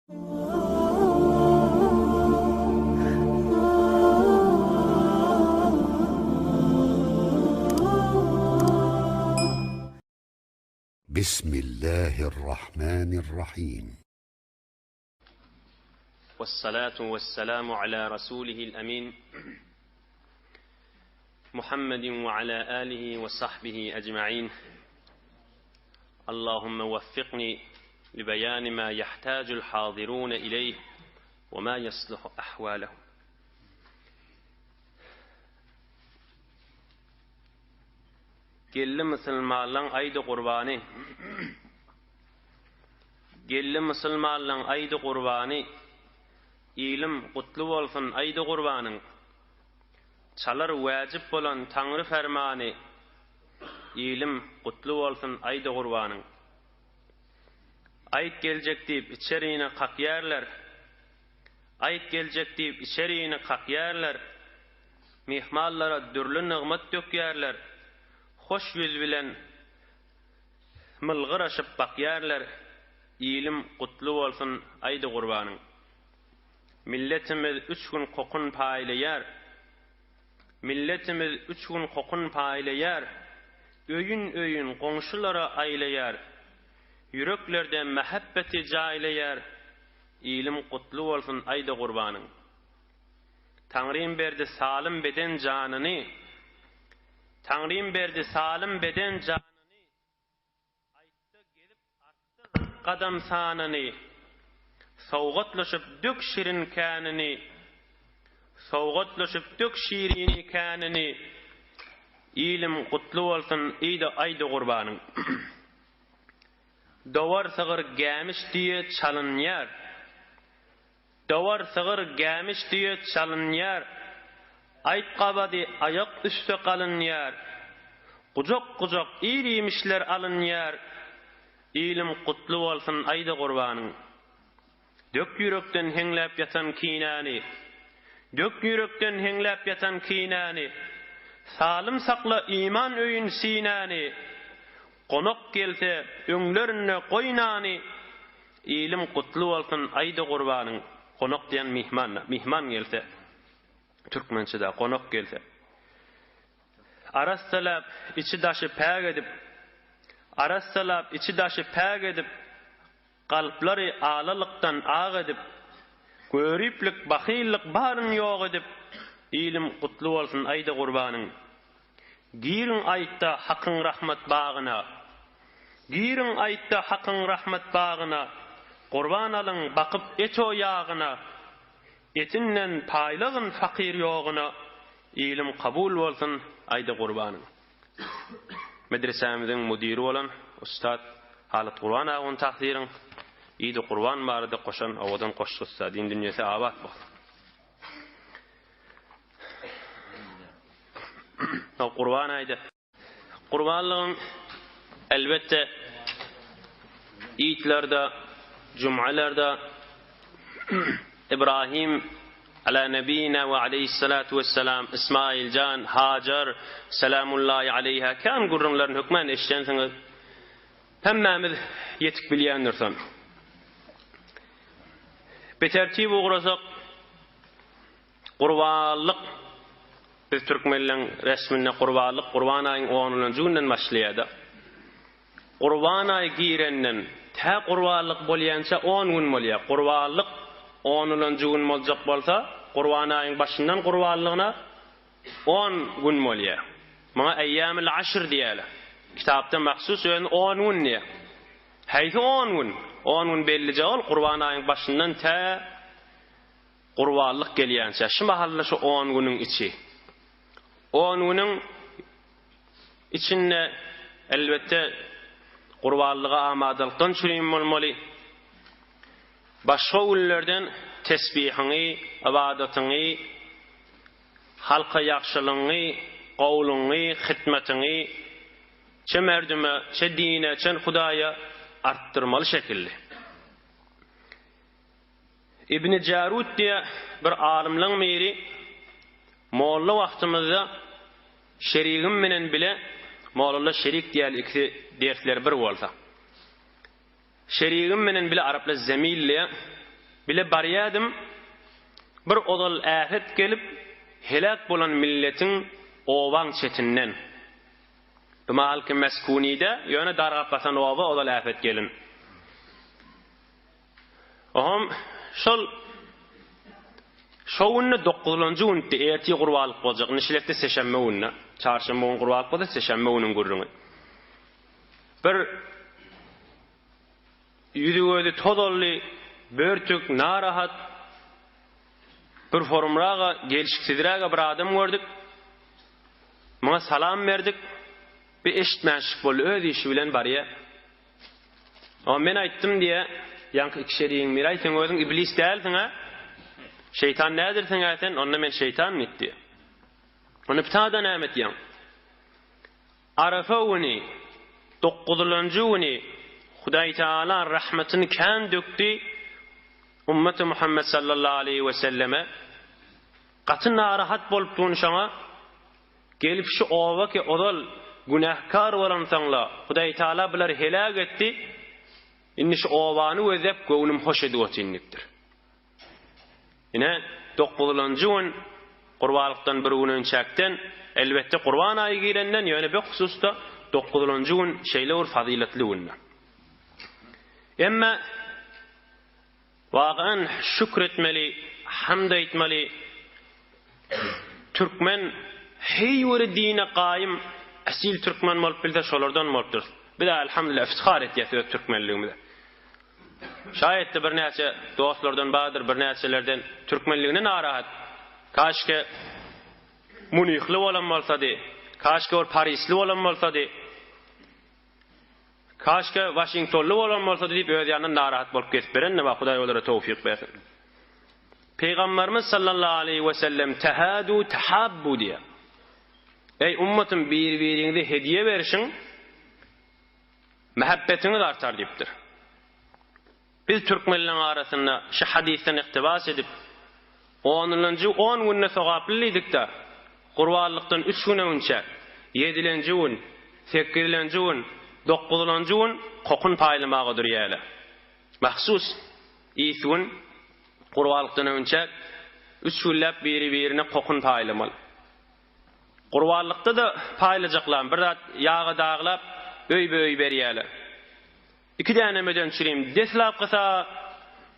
بسم الله الرحمن الرحيم والصلاة والسلام على رسوله الأمين محمد وعلى آله وصحبه أجمعين اللهم وفقني لبيان ما يحتاج الحاضرون إليه وما يصلح أحوالهم Geldi musulmanlaň aýdy gurbany. Geldi musulmanlaň aýdy gurbany. Ilim gutly bolsun aýdy gurbanyň. Çalar wäjip bolan Taňry fermany. Ilim gutly bolsun aýdy gurbanyň. Aýt geljek diýip içerine kakýarlar. Aýt geljek diýip içerine kakýarlar. Myhmanlara dürli nygmat dökýärler, Hoş ýüz bilen mylgyraşyp bakýarlar, Ilim gutly bolsun aýdy gurbanyň. Milletimiz üç gün kokun paýlaýar, Milletimiz üç gün kokun paýlaýar, Öýün-öýün goňşulara aýlaýar, Ýüreklerde mähebbeti jaýlaýar, Ilim gutly bolsun aýda gurbanyň. Taňrym berdi salym beden janyny, Taňrym berdi salym beden janyny, Aýtda gezip artdyr gadam sanyny, Sowgatlaşyp dök şirin känini, Sowgatlaşyp dök şirini känini, Ilim gutly bolsun yda aýda gurbanyň. Dowar sygyr gämiş düýe çalynýar. Dowar sygyr gämiş düýe çalynýar, Aýt gabady aýak üste galynýar. Gujak-gujak ir-iýmişler alynýar, Ilim gutly bolsun aýda gurbanyň. Dök ýürekden heňläp ýatan kinäni, Dök ýürekden heňläp ýatan kinäni, Salym sakla iman öýün sinäni, Gonak gelse öňlerinde goý nany, Ilim gutly bolsun aýda gurbanyň gonak diýen myhman myhman gelse türkmençede gonak gelse arassalap içi daşy päk edip arassalap içi daşy päk edip galplary alalykdan ak edip göriplik bahyllyk baryn ýok edip ilim gutly bolsun aýda gurbanyň Giriň aýtda Hakyň rahmat bagyna. Giriň aýtda Hakyň rahmat bagyna, Gurban alyň bakyp et-o ýagyna. Etinden paýlagyn fakyr ýogyna, Ilim kabul bolsun aýda gurbanyň. Medresämiziň müdiri bolan ussat Halyt Gurban agany tahsyryň Idi Gurban barada goşan owadan goşgusy din dünýesi abat bolsun. Gurban aýda. Gurbanlygyň elbetde itlerde, jumalerde Ibrahim ala nebina we aleyhissalatu vesselam, Ismail jan, Hajar selamullahi aleyha kän gürrüňlerini hökmän eşidensiňiz. Hemmämiz ýetik bilýändiris ony. Betertip ugrasak Gurbanlyk biz türkmenleň resminde gurbanlyk gurban aýyň onunjy günden başlaýada. Gurban aýy girenden tä gurbanlyk bolýança on gün bolýar. Gurbanlyk onunjy gün boljak bolsa gurban aýyň başyndan gurbanlygyna on gün bolýar. Muňa eýýamül aşr diýýärler. Kitapda mahsus özüni on gün diýýär. Haýsy on gün? On gün bellije ol gurban aýyň başyndan tä Gurbanlyk gelýänçä, şu mahalda şu on günüň içi. On günüň içinde elbetde gurbanlyga amadalykdan çürim bolmaly. Başga günlerden tesbihiňi, ybadatyňy, halka ýagşylygyňy, gowulygyňy, hytmatyňy çe merdüme, çe dine, çe Hudaýa artdyrmaly şekilli. Ibni Jarud diýe bir alymlaň biri molla wagtymyzda şerigim menen bile mollala şerik diýeli ikisi dersleri bir bolsa. Şerigim menen bile araplar zemil diýe. Bile barýadym, bir ozal äpet gelip, heläk bolan milletiň obaň çetinden. Bu mahalky Meskunide, ýöne dargap basan oba ozal äpet gelin. Oňam şol şo günde dokuzlanjy gündi, ertir gurbanlyk boljak. Indi şilekde seşenbe günde, çarşenbe gün gurbanlyk bolsa, seşenbe günüň gürrüňi. Bir ýüzi-gözi tozanly, börtük, narahat, bir forumraga, gelşiksizräge bir adam gördük. Muňa salam berdik. Bir eşitmänşik boldy, öz işi bilen barýa. Oňa men aýtdym diýýä, ýaňky iki şerigiň biri, aý sen özüň iblis dälsiň-ä? Şeýtan däldirsiň-ä sen? Onda men şeýtan diýip diýýä. Onda pitada näme etýäň? Arafa güni, dokuzynjy güni Hudaý Tagala rahmetini kän dökdi ummeti Muhammet sallallahu aleýhi we selleme. Gaty narahat bolup dun şoňa. Gelip şu oba ki ozal günähkar bolansoňla Hudaýtagala bulary heläk etdi, indi şu obany gözläp göwnüm hoş edip otyryn diýipdir. Ine, dokuzynjy gün Gurbanlykdan bir gün önçäkden, elbetde Gurban aýy girenden, ýöne bu hususda dokuzynjy gün şeýle bir fazyletli gündür. Emma Wagan şükür etmeli, hamd aýtmaly. Türkmen heý bir dine gaýym asil türkmen bolup bilse şolardan bolupdyr. Biz elhamdülillah iftihar etýäs öz türkmenligimize. Şaýetde birnäçe dostlardan bardyr birnäçelerden türkmenligine narahat. Kaşke Munihli bolan bolsady, kaşke bir Parisli bolan bolsady. Kaşke Waşingtonly bolan bolsady diýip öz ýanyndan narahat bolup gezip berenine bar Hudaý olara towfyk bersin. Pygamberimiz sallallahu aleýhi we sellem tehadu tehabbu diýýär. Eý ummatym bir-biriňize hediýe berişiň mähebbetiňiz artar diýipdir. Biz türkmenleň arasynda şu hadysdan iktibas edip, onunjy on günde sogaply diýdik-de, gurbanlykdan üç gün öňçä, ýedilenji gün, sekizilenji gün, dokuzylanjy gün kokun paýlamaga durýarlar. Mahsus, is gün, gurbanlykdan öňçä, üç günläp biri-birine kokun paýlamaly. Gurbanlykda-da paýlajaklam, bir zat ýaga daglap, öýbe-öý berýärler. Iki dänemeden çürim deslapkysa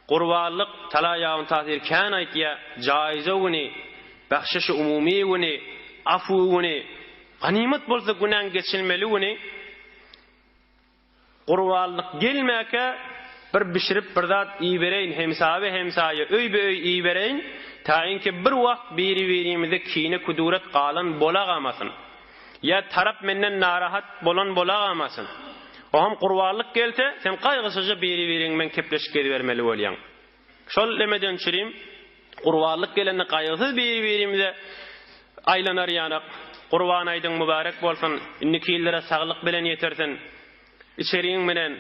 gurbanlyk Talaý ýagyň tasyr kän aýtýa, jaýza güni, bahşyşy umumy güni, afu güni, ganymat bolsa günäň geçilmeli güni, gurbanlyk gelmäkä bir bişirip bir zat ibereýin hemsabe-hemsaýa öýbe-öý ibereýin, taýynki bir wagt biri-birimize kine-kuduret galan bolagamasyn. Ýa tarap menden narahat bolan bolagamasyn. Oňam gurbanlyk gelse, sen gaýgysyzja biri-biriň bilen kepleşip gezibermeli bolýaň. Şol lemeden çürim, gurbanlyk gelende gaýgysyz biri-birimize aýlanar ýanak. Gurban aýdyň mübärek bolsun, indiki ýyllara saglyk bilen ýetersin. Içeriň bilen,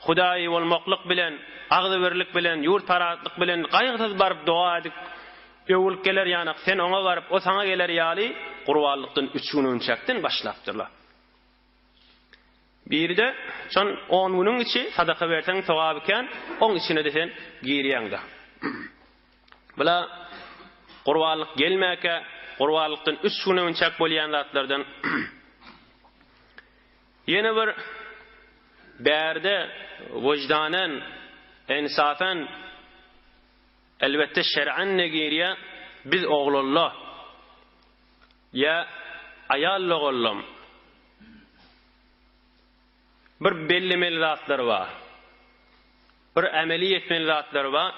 Hudaýy bolmaklyk bilen, agzybirlik bilen, ýurtparazlyk bilen gaýgysyz baryp doga edip, Öwülk geler ýanak, sen oňa baryp, o saňa geler ýaly gurbanlykdan üç gün önçäkden başlapdyrlar. Biri-de, şon on günüň içi sadaka berseň sogaby kän, oň içine-de sen girýäň-de. Bula gurbanlyk gelmäkä, gurbanlykdan üç gün önçäk bolýan zatlardan ýene bir bärde wyždanen, ensafen, Elbetde şer'en ne girýä biz oglanla ýa aýal doganlam bir bellemeli zatlar bar. Bir ameli etmeli zatlar bar.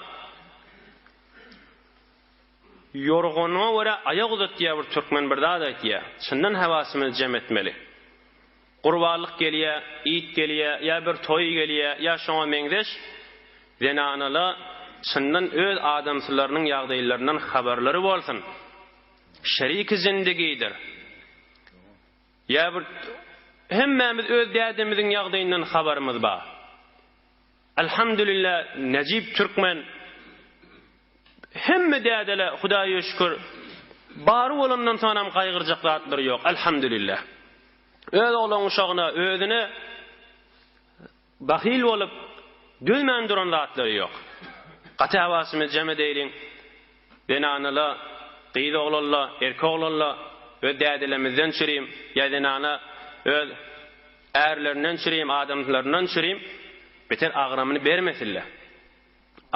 Ýorganyňa görä aýak uzat diýýär bir türkmen bir zat aýtýar. Çyndan hewasymyzy jem etmeli. Gurbanlyk gelýä, it gelýä, ýa bir toý gelýä, ýa şoňa meňzeş, zenanala çyndan öz adamsylarynyň ýagdaýlaryndan habarlary bolsun. Şeriki zindigidir. Ýa bir hemmämiz öz dädemiziň ýagdaýyndan habarymyz bar. Elhamdülillah Nejip türkmen hemme dädele Hudaýa şükür bary bolandan sonam gaýgyrjak zatlary ýok Elhamdülillah. Öz oglan uşagyna özüne bahyl bolup dözmän duran zatlary ýok. Gaty hawasymyzy jem edeýliň. Zenanala, gyz oglanla, erkek oglanla öz dädelemizden çürim, ýa zenana öz ärlerinden çürim, adamlaryndan çürim, beter agramyny bermesinler.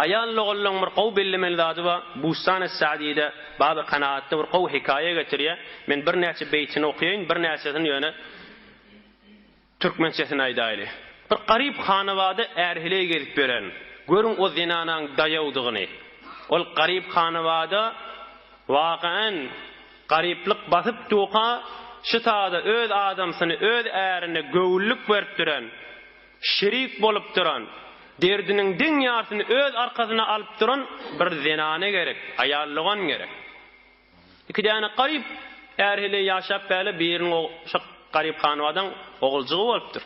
Aýal doganlaň bir gowy bellemeli zady bar, Bustan es-Sa'dide Baby Kanaatda bir gowy hekaýa getirýär. Men birnäçe beýtini okaýyn, birnäçesini ýöne türkmençesini aýdaýly. Bir garyp hanabada är-heleý gezip ýören. Görüň o zenanaň daýawdygyny. Ol garyp hanabada wakaen garyplyk basyp duka, şu sada öz adamsyny, öz ärine göwünlik berip duran, Şerik bolup duran, derdiniň deň ýarsyny öz arkasyna alyp duran bir zenana gerek, aýallygan gerek. Iki däne garyp är-heleý ýaşap bäle biriniň şo garyp hanwadaň oguljygy bolupdyr.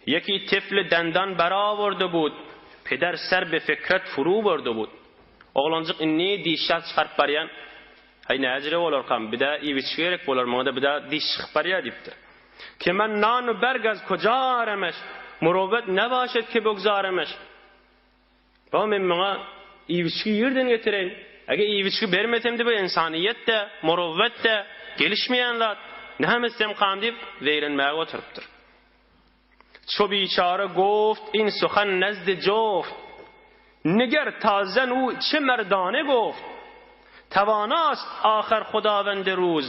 Ýeki tefli dendan berawordy bud, peder ser be fikret furu bordy bud. Oglanjyk indi diş-şat çykaryp barýan, Haý näjire bolarkam, bir-dä iýip-içgi gerek bolar, muňa-da bir-dä diş çykyp barýar diýipdir. Ke men nanu berg az koja aremeş, Murowwet ne başet ke bögzaremeş. Baba men muňa iýip-içgi ýerden getireýin. Eger iýip-içgi bermesem-de bu ynsanyýet-de, murowwet-de gelişmeýän zat. Näme etsemkam diýip, zeýrenmäge oturypdyr. Ço biçara goft in suhan nezdi joft, Niger ta zen u çe merdane goft, Tawanast aher hudawendi ruz,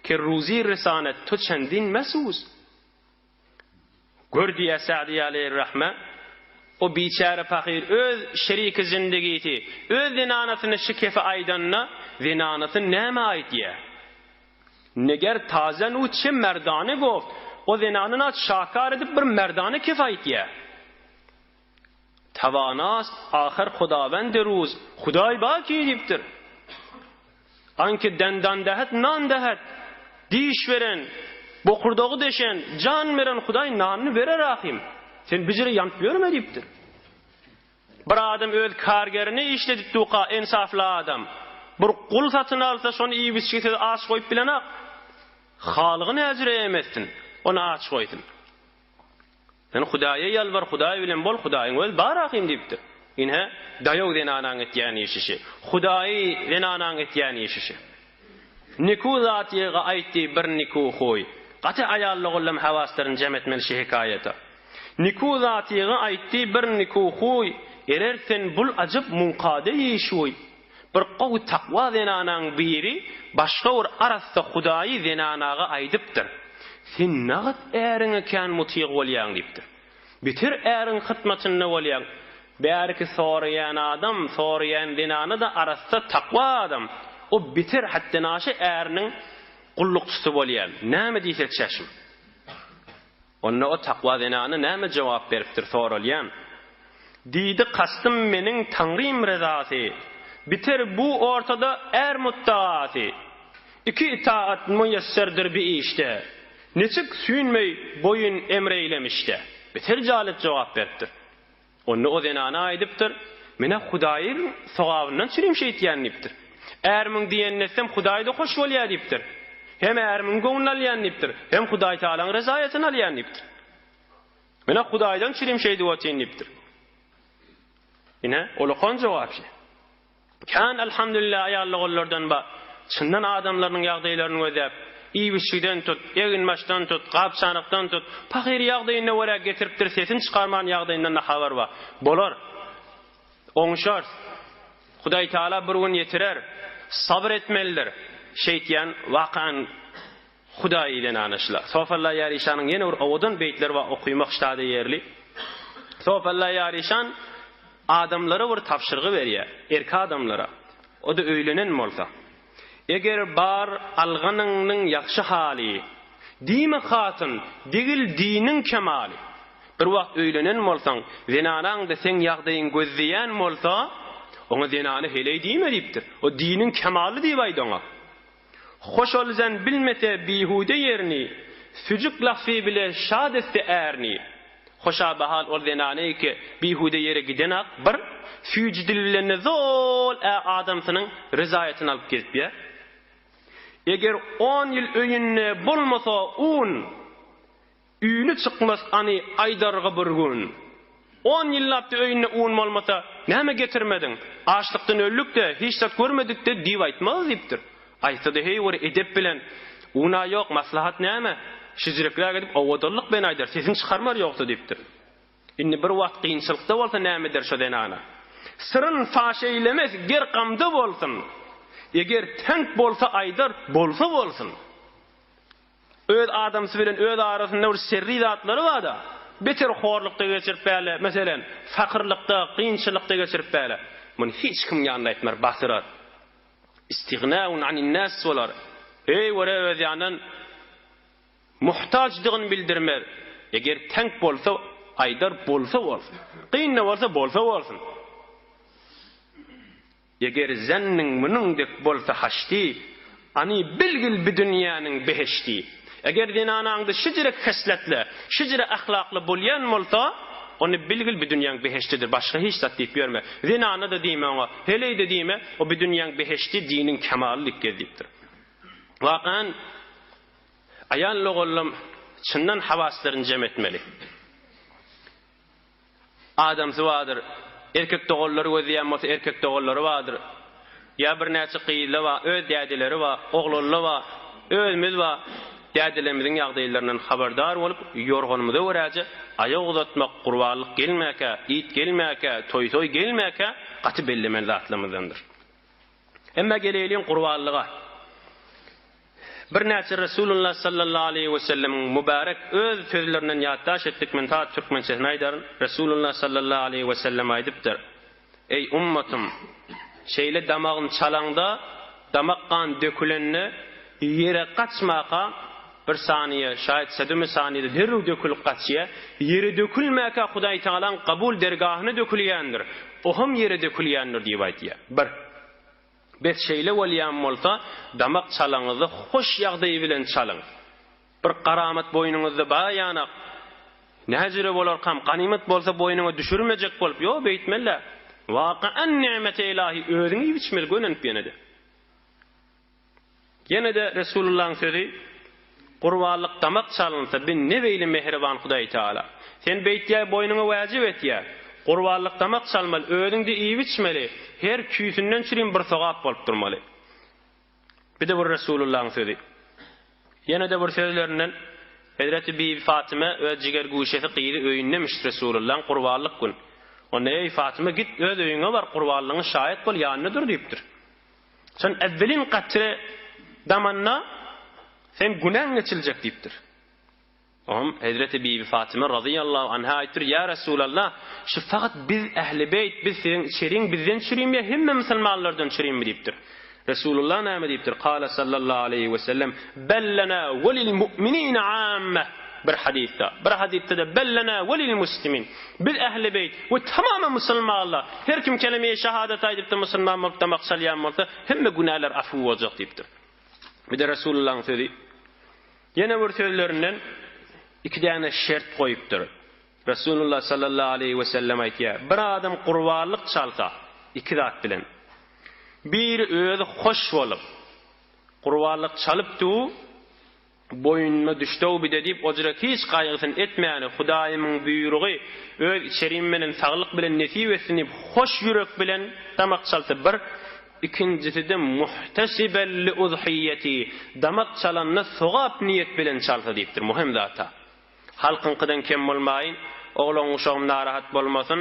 Ke ruzi risanet tu çendin mesuz. Gör diýýär Sa'dy aleýhir-rahme, o biçäre pahyr öz şeriki zindigisi, öz zenanasyna şu kefi aýdanda, zenanasy näme aýdýar? Neger tazen u çe merdane goft, o zenanyna şakar edip bir merdane kef aýtýa. Tawanast ahyr hudawendi ruz, Hudaý baki diýipdir. Anki dendan dehet nan dehet, diş beren, bokurdagy deşen, jan beren Hudaý nanyny berer ahym. Sen bijire ýanyp ýörme diýipdir. Bir adam öz kargerini işledip duka ensafly adam. Bir gul satyn alsa şony iýip içgisiz aç goýup bilenak. Halygy näjüre emessin, ony aç goýsun. Sen Hudaýa ýalbar, Hudaý bilen bol, Hudaýyň özi bar ahym diýipdir. Ine, daýaw zenanaň etýän işi şi. Hudaýy zenanaň etýän işi şi. Niku zat ýyga aýtdy bir niku huý. Gaty aýal-ogullam hawaslaryny jem etmeli şi hekaýata. Niku zat ýyga aýtdy bir niku huý, Erer sen bul ajap muňkade ýişuý. Bir gowy takwa zenanaň biri başga bir arassa hudaýy zenanaga aýdypdyr. Sen nagt äriňe kän mutyg bolýaň diýipdir. Beter äriň hytmatynda bolýaň. Bäriki soraýan adam, soraýan zenana-da arassa takwa adam. O beter hetdenaşa äriniň gullukçysy bolýan. Näme diýse çeşm. Onda o takwa zenana näme jogap beripdir soralýan. Diýdi kastym meniň Taňrym rezasy, Biter bu ortada är mutdaasy. Iki itaat muýesserdir bi işde, Niçik süýnmeý boýun emr eýlemişde. Beter jalyp jogap beripdir. Onda o zenana aýdypdyr, Men-ä Hudaýyň sogabyndan çürim şeýtýän diýipdir. Ärimiň diýenini etsem Hudaý-da hoş bolýar diýipdir. Hem ärimiň göwnüni alýan diýipdir, hem Hudaýtagalaň rezaýatyny alýan diýipdir. Men-ä Hudaýdan çürim şeýdip otyryn diýipdir. Ine, olakan jogap şe. Kän Elhamdülillah aýal-ogullardan ba, çyndan adamlarynyň ýagdaýlaryny gözläp, iýip-içgiden tut, egin-başdan tut, gap-çanakdan tut, pahyr ýagdaýyna görä getiripdir, sesini çykarman ýagdaýyndan-da habar ba. Bolar. Oňuşarys. Hudaýtagala bir gün ýetirer. Sabyr etmelidir. Şeýtýän wakan Hudaýy zenana şla. Sofalla Ýarişanyň ýene bir owadan beýtleri bar okymak ştada ýerli. Sofalla Ýarişan adamlara bir tabşyrgy berýär, erki adamlara. O-da öýlenen bolsa. Eger bar alganyňnyň ýagşy haly, diýme hatyn, degil diniň kemaly. Bir wagt öýlenen bolsaň, zenanaň-da seň ýagdaýyň gözleýän bolsa, oňa zenana heleý diýme diýipdir. O diniň kemaly diýip aýt oňa. Hoş ol zen bilmese bihude ýerini, Süjük lafy bile şad etse ärini. Hoşa bahal ol zenany ki, bihude ýere gidenak, bir, süýji dil bilen-de zol ä adamsynyň rezaýatyny alyp gezipýär. Eger on ýyl öýünde bolmasa un, Üýni çykmas any aýdarga bir gün. On ýyllap-da öýünde un bolmasa, näme getirmediň? Açlykdan öldük-de, hiç zat görmedik-de diýip aýtmaz diýipdir. Aýtsa-da heý bir edep bilen, Un-a ýok, maslahat näme? Şijrekräk edip owadanlyk bilen aýdar, sesini çykarmar ýogsa diýipdir. Indi bir wagt kynçylykda bolsa näme eder şo zenana? Syryn faş eýlemez, ger gamda bolsun. Eger teňk bolsa aýdar, bolsa bolsun. Öz adamsy bilen öz arasynda bir serri zatlary bar-da, beter horlukda geçirip bäle, meselem, fakyrlykda, kynçylykda geçirip bäle. Muny hiç kimiň ýanynda aýtmar, basyrar. Istignaun anin-nas bolar. Heý, göre öz ýanyndan muhtaçdygyny bildirmez. Eger teňk bolsa, aýdar, bolsa bolsun. Kyn-da bolsa, bolsa bolsun. Eger zenniň munuň dek bolsa haşdy, Any bilgil bi dünýäniň behişdi. Eger zenanaňda şijirek hesletle, şijire ahlakly bolýan bolsa, Ony bilgil bi dünýäň behişdidir, başga hiç zat diýip ýörme. Zenana-da diýme oňa, heleý-de diýme, o bi dünýäň behişdi, diniň kemaly diýip gez diýipdir. Wakan, aýal-ogullam çyndan hawaslaryny jem etmeli. Adamsy bardyr. Erkek doganlary gözleýän bolsa erkek doganlary bardyr. Ýa birnäçe gyzly bar, öz dädeleri bar, oglanly bar, özümiz bar. Dädelerimiziň ýagdaýlaryndan habardar bolup, ýorganymyza göräje aýak uzatmak, gurbanlyk gelmäkä, it gelmäkä, toý-soý gelmäkä gaty bellemeli zatlarymyzdandyr. Emma geleýliň gurbanlyga. Birnäçe Resulullah sallallahu aleýhi we sellemiň mübärek öz sözlerinden ýatdaş etdik men sat türkmençesini aýdaryn, Resulullah sallallahu aleýhi we sellem aýdypdyr, Eý ummatym! Şeýle damagyny çalaňda, damak gan dökülende ýere gaçmaka, bir saniýe, şaýat sedumi saniýede derrew dökülip gaçýa, ýere dökülmäkä Hudaý Tagalaň kabul dergahyna dökülýändir, o hem ýere dökülýändir diýip aýdýa. Bir. Bes şeýle bolýan bolsa, damak çalaňyzda hoş ýagdaý bilen çalyň. Bir garamat boýnuňyzda bar ýanak. Näjüre bolarkam, ganymat bolsa boýnuňa düşürmejek bolup, ýok beýtmeli-dä. Wakaan nimeti ilahi özüň iýip içmeli gönenip ýene-de. Ýene-de Resulullahyň sözi, Gurbanlyk damak çalynsa, bi ne beýle mähriban Hudaý Tagala. Sen beýtýä boýnuňa wäjip etýä. Gurbanlyk damak çalmaly, özüň-de iýip-içmeli, her tüýsünden çürim bir sogap bolup durmaly. Bir-de bir Resulullahyň sözi. Ýene-de bir sözlerinden, Hezreti Bibi Fatyma öz jiger güşesi gyzy öýündemiş Resulullahyň gurbanlyk gün. Onda eý Fatyma git öz öýüňe bar gurbanlygyňa şaýat bol ýanynda dur diýipdir. Sen evvelin katre damanda seň günäň geçiljek diýipdir. Oňam Hezreti Bibi Fatyma razyýallahu anha aýtdyr, Ýa Resulallah, şu fakat biz ähli beýt, biz siziň içeriň bizden çürimmi ýa hemme musulmanlardan çürimmi diýipdir. Resulullah näme diýipdir? Kala sallallahu aleýhi we sellem, Bel lena we lil mu'minine amme. Bir hadysda, bir hadysda-da Bel lena we lil muslimin. Biz ähli beýt we tamamy musulmanlar, her kim kelemeýi şahadat aýdypda musulman bolup damak çalýan bolsa, hemme günäler afuw boljak diýipdir. Bir-de Resulullahyň sözi. Ýene bir sözlerinden iki däne şert goýupdyr. Resulullah sallallahu aleýhi we sellem aýtýar, Bir adam gurbanlyk çalsa, iki zat bilen. Biri özi hoş bolup, gurbanlyk çalyp du, boýnuna düşdi-ow bide diýip, ojrek hiç gaýgysyny etmäni, Hudaýymyň buýrugy, öz içerim menen saglyk bilen nesip etsin diýip, hoş ýürek bilen damak çalsa bir, ikinjisi-de muhtesiben li uzhiýeti, damak çalanda sogap niýet bilen çalsa diýipdir, muhim zat-a. Halkyňkydan kem bolmaýyn, oglan-uşagym narahat bolmasyn,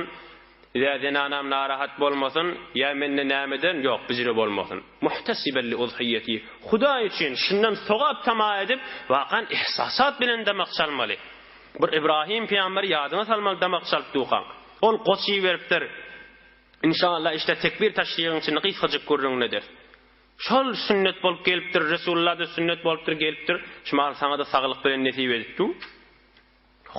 ýa zenanam narahat bolmasyn, ýa mende nämeden, ýok, bijire bolmasyn. Muhtesiben li uzhiýeti, Hudaý üçin, şundan sogap tama edip, wakan ihsasat bilen damak çalmaly. Bir Ibrahim pygamberi ýadyňa salmaly damak çalyp dukaň. Ol goç iberipdir. Inşallah işte tekbir taşrigiň içinde gysgajyk gürrüňini ederis. Şol sünnet bolup gelipdir, Resulullah-da sünnet bolupdyr, gelipdir. Şu mahal saňa-da saglyk bilen nesip edip dur.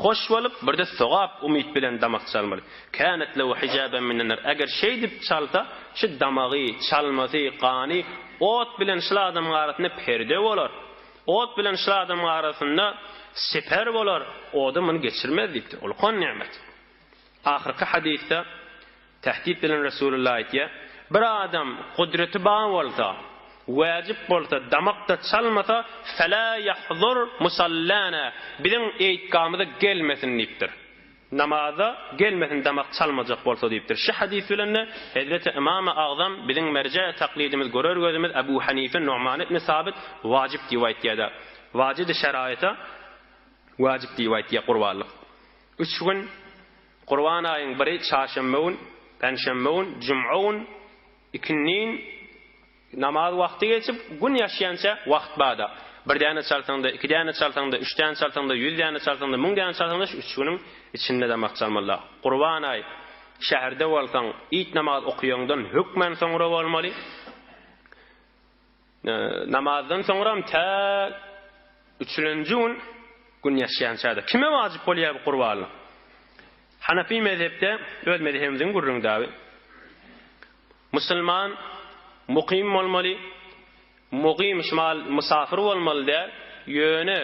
Hoş bolup, bir-de sogap umyt bilen damak çalmaly. Kânet lehu hijaben minen nar. Eger şeýdip çalsa, şu damagy, çalmasy, gany ot bilen şul adamyň arasynda perde bolar. Ot bilen şul adamyň arasynda siper bolar. Oda muny geçirmez diýipdir. Ulkan nimet. Ahyrky hadysda Tehdit bilen Resulullah aýtýar, Bir adam gudraty bar bolsa, wäjip bolsa, damak-da çalmasa, felâ yahzur musallâna, biziň eýtgamyza gelmesin diýipdir. Namaza gelmesin damak çalmajak bolsa diýipdir. Şu hadys bilen-de Hezreti Ymamy Agzam biziň merje taklidimiz görer gözümiz Ebu Hanife Nu'man ibn Sabit wajyp diýip aýtýar-da. Wajydy şeraýata wajyp diýip aýtýar gurbanlyk. Üç gün Gurban aýyň biri çarşenbe gün, penşenbe gün, jum'a gün, ikindin Namaz wagty geçip, Gün ýaşýança wagt bar-da. Bir däne çalsaň-da, iki däne çalsaň-da, üç däne çalsaň-da, ýüz däne çalsaň-da, müň däne çalsaň-da şu üç günüň içinde damak çalmaly-da. Gurban aý, şäherde bolsaň, it namaz okaýaňdan hökmän soňra bolmaly. Namazdan soňram tä üçülenji gün Gün ýaşýança-da. Kime wajyp bolýar bu gurbanlyk? Hanafi mezhepde, öz mezhebimiziň gürrüňi dagy. Musulman mukym bolmaly, mugym şumal mysafyr bolmaly däl, ýöne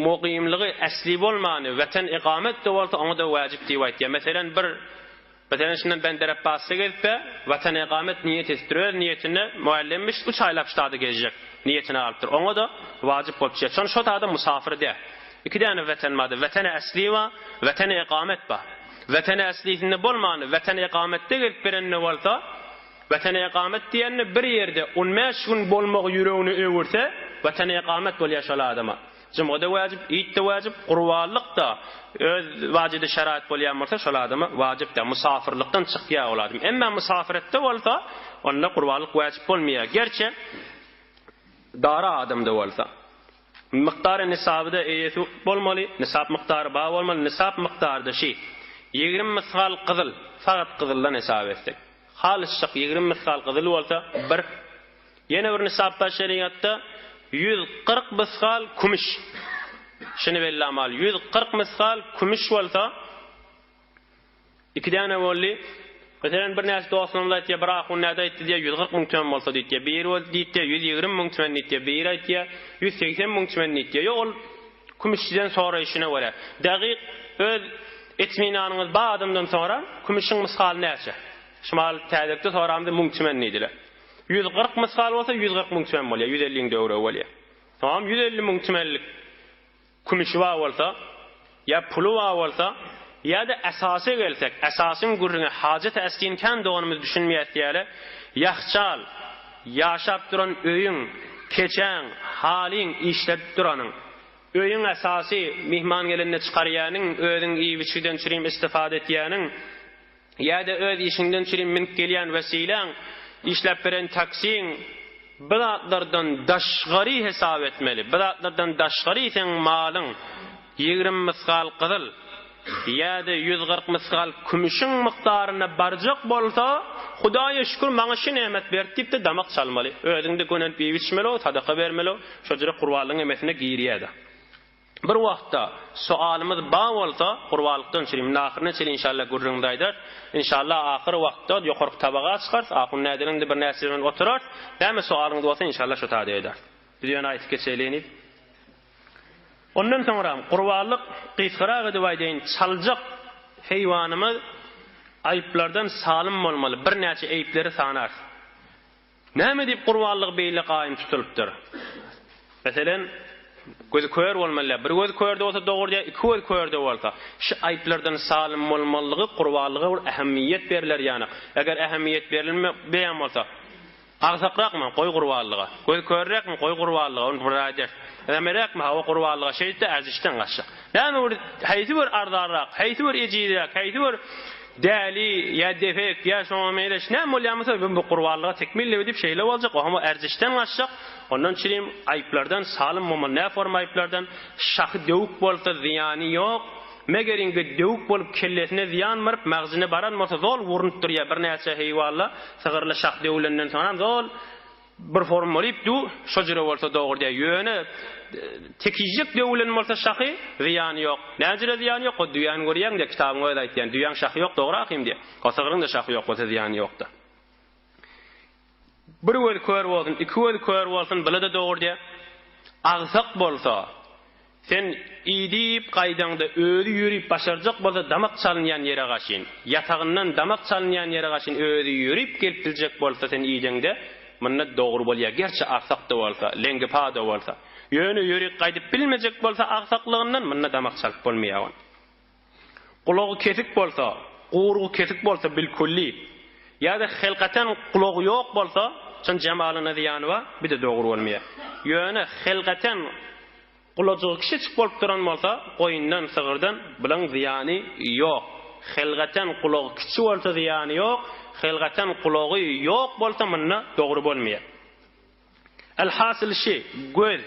mugymlygy äsli bolmany weten ikamet-de bolsa oňa-da wäjip diýip aýtýar. Meselen bir meselen şundan Benderapbasda gezipä weten ikamet niýet edipdir öz niýetinde muallimmiş üç aýlap ştada gezjek niýetine galypdyr. Oňa-da wajyp bolup düşýär. Şony şo tada musafyr däl. Iki däne weten bardy. Weteni äsli bar, weteni ikamet bar. Weteni äslisinde bolmany, weteni ikametde gelip berende bolsa, weteni ikamet diýende bir ýerde on bäş gün bolmagy ýüregine öwürse, weteni ikamet bolýar şol adama. Jumga-da wajyp, iýt-de wajyp, gurbanlyk-da öz wajydy şeraýat bolýan bolsa şol adama wajyp däl. Musafyrlykdan çykýar ol adam. Emma musafiretde bolsa, onda gurbanlyk wajyp bolmaýar. Gerçi dara adamda bolsa. Mukdary nisabyda eýesi bolmaly, nisap mukdary bar bolmaly, nisap mukdaryda şi, 20 mysgal gyzyl, sagat gyzyldan hesap etsek, halysjak 20 mysgal gyzyl bolsa, bir, ýene bir nisap bar şerigatda, 140 mysgal kümüş, şuny bellamaly, 140 mysgal kümüş bolsa, Iki däne boldy. Meselem, birnäçe dostlarymyz aýtýar, bir ahun näde aýtdy diýýär, 140 müň tümen bolsa diýýär, biri boldy diýýär, 120 müň tümen diýýär, biri aýtýar, 180 müň tümen diýýär. Ýok, ol kümüşçiden soraýşyna görä. Dagyk öz etminanyňyz bar adamdan soraň, kümüşiň mysgaly näçe? Şu mahal täzelikde soramda müň tümen diýdiler. 140 mysgal bolsa 140 müň tümen bolýar, 150-iň döwregi bolýar. Tamam, 150 müň tümenlik Kümüşi bar bolsa, ýa puly bar bolsa, ýa-da esasa gelsek, esasyň gürrüňi hajat-y äslini kän doganymyz düşünmeýär diýeli, ýahçal, ýaşap duran öýüň, keçäň, halyň, işledip duranyň, öýüň esasy, myhman gelende çykarýanyň, özüň iýip-içgiden çürim istifada etýäniň, Ýa-da öz işiňden çürim münüp gelýän wesiläň, işläp beren taksiň bu zatlardan daşgary hesap etmeli. Bu zatlardan daşgary seň malyň 20 mysgal gyzyl ýa-da 140 mysgal kümüşiň mukdaryna barjak bolsa, Hudaýa şükür maňa şu nemet berdi diýip-de damak çalmaly. Özüň-de gönenip iýip-içmeli, sadaka bermeli, şo jüre gurbanlygyň emesine girýär-de. Bir wagtda soalymyz bar bolsa gurbanlykdan çürim indi ahyryna çenli inşallah gürrüňimizi aýdarys. Inşallah ahyr wagtda ýokarky tabaga çykarys ahun nädeniňde bir näçe bilen oturarys. Näme soalyňyz bolsa inşallah şo taýda ederis. Biz ýöne aýtyp geçeýlini. Ondan soňram gurbanlyk gysgarak edip aýdaýyn çaljak heýwanymyz aýyplardan salym bolmaly birnäçe eýpleri sanarys. Näme diýip gurbanlyk beýle gaýym tutulypdyr? Meselem, gözi kör bolmaly däl. Bir gözi kör-de bolsa dogry diýýär, iki gözi kör-de bolsa. Şu aýyplardan salym bolmalygy gurbanlyga bir ähmiýet berler ýanak. Eger ähmiýet berilmeýän bolsa, agsakrakmy, goý gurbanlyga. Gözi körräkmi, goý gurbanlyga, ony bir aýdar. Nämeräkmi, hawa gurbanlyga şeýtde äzişden gaçjak. Näme bir haýsy bir arzanrak, haýsy bir ejizräk, haýsy bir däli ýa defek ýa şoňa meňzeş näme bolýan bolsa bu gurbanlyga tekmil edip şeýle boljak, o hem erzişden gaçjak. Ondan çirim aýyplardan salym bolmaly, nä forma aýyplardan şahy döwük bolsa zyýany ýok. Meger ingi döwük bolup kellesine zyýan baryp magzyna baran bolsa zol urnup durýar birnäçe heýwalla sygyrly şah döwülenden soňam zol Bir form bolyp du, şo jüre bolsa dogry diýýär. Ýöne tekizjek döwülen bolsa şahy, zyýany ýok. Näme jüre zyýany ýok? O düýäni görýäň diýýär, kitabyň özi aýtýan. Düýäň şahy ýok dogry ahym diýýär. O sygryň-da şahy ýok bolsa zyýany ýok-da. Bir gözi kör bolsun, iki gözi kör bolsun, bile-de dogry diýýär. Agsak bolsa, Sen idip gaýdaňda özi ýörüp başarjak bolsa damak çalynýan ýere gaşyn, ýatagyndan damak çalynýan ýere gaşyn özi ýörüp gelip biljek bolsa sen ideňde munda dogry bolýar gerçi agsak-da bolsa, leňgipa-da bolsa. Ýöne ýörüp gaýdyp bilmejek bolsa agsaklygyndan munda damak çalyp bolmaýar ony. Gulagy kesik bolsa, gurugy kesik bolsa bilkulli, ýa-da helkaten gulagy ýok bolsa, çyn jemalyna zyýany bar, bir-de dogry bolmaýar. Ýöne helkaten gulajygy kiçijik bolup duran bolsa, goýundan, sygyrdan bulaň zyýany ýok. Helkaten gulagy kiçi bolsa zyýany ýok, helkaten gulagy ýok bolsa munda dogry bolmaýar. Elhasyl şi, göz.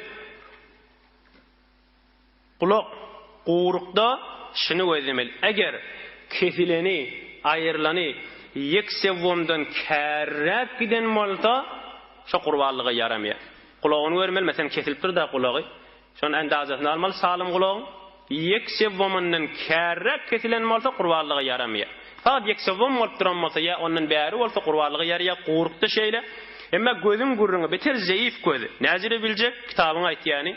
Gulak, gurukda şuny gözlemeli, eger kesileni, aýrylany ýeksewwomdan kärräk giden bolsa, şo gurbanlyga ýaramaýar. Gulagyny görmeli, meselem, kesilipdir-dä gulagy, şonuň endazasyny almaly, salym gulagyň ýeksewwomyndan kärräk kesilen bolsa, gurbanlyga ýaramaýar. Fakat ýeksewwom bolup duran bolsa ýa ondan bäri bolsa gurbanlyga ýaraýar, gurukda şeýle. Emma gözüň gürrüňi, beter zeýif göz, näjire biljek, kitabyň aýtýany.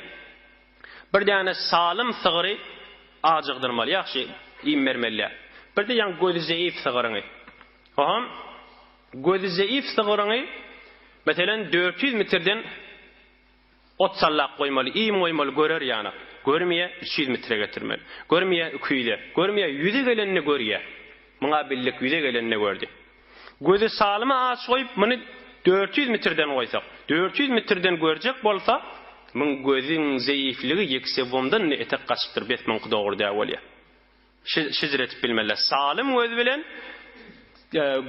Bir däne salym sygry ajygdyrmaly, ýagşy iým bermeli. Bir-de ýaňy gözi zeýif sygryňy. Oňam gözi zeýif sygryňy, meselem, 400 metrden ot sallap goýmaly, iým goýmaly, görer ýanak. Görmeýär, 300 metre getirmeli. Görmeýär, 200-e. Görmeýär, ýüze gelenini görýär. Muňa bildik, ýüze gelenini gördi. Gözi salyma aç goýup, muny 400 metrden goýsak, 400 metrden görjek bolsa, muň gözüň zeýifligi ýeksewomdan indi etek gaçypdyr, bes muňky dogry däl bolýar. Şijir etip bilmeliler. Salym göz bilen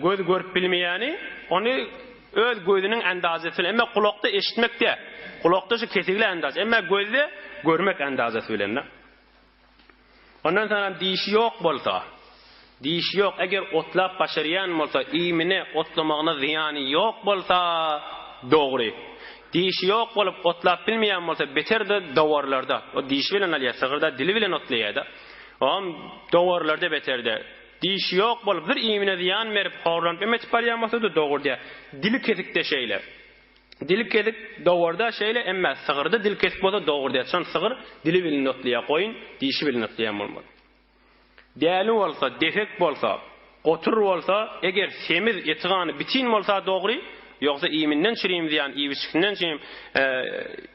göz görüp bilmeýäni, ony öz gözüniň ändazasy bilen, emma gulakda eşitmek däl. Gulakda şu kesigli ändaz, emma gözde görmek ändazasy bilen. Ondan soňam dişi ýok bolsa, dişi ýok, eger otlap başarýan bolsa, iýmine, otlamagyna zyýany ýok bolsa, dogry. Dişi ýok bolup, otlap bilmeýän bolsa, beter-de dowarlarda, o dişi bilen alýar, sygyr-da dili bilen otlaýar-da. Oňam dowarlarda beter-de. Dişi ýok bolup, bir iýmine zyýan berip, horlanyp emetip barýan bolsa-da, dogry diýýär. Dili kesik-de şeýle. Dili kesik dowarda şeýle emmä sygyrda dil kesik bolsa dogry diýýär. Şon sygyr dili bilen otlaýar, goýun dişi bilen otlaýan bolmaly. Däli bolsa, defek bolsa, gotur bolsa, eger semiz eti gany bitin bolsa dogry, ýogsa iýminden çirim zyýan, iýip-içgisinden çirim,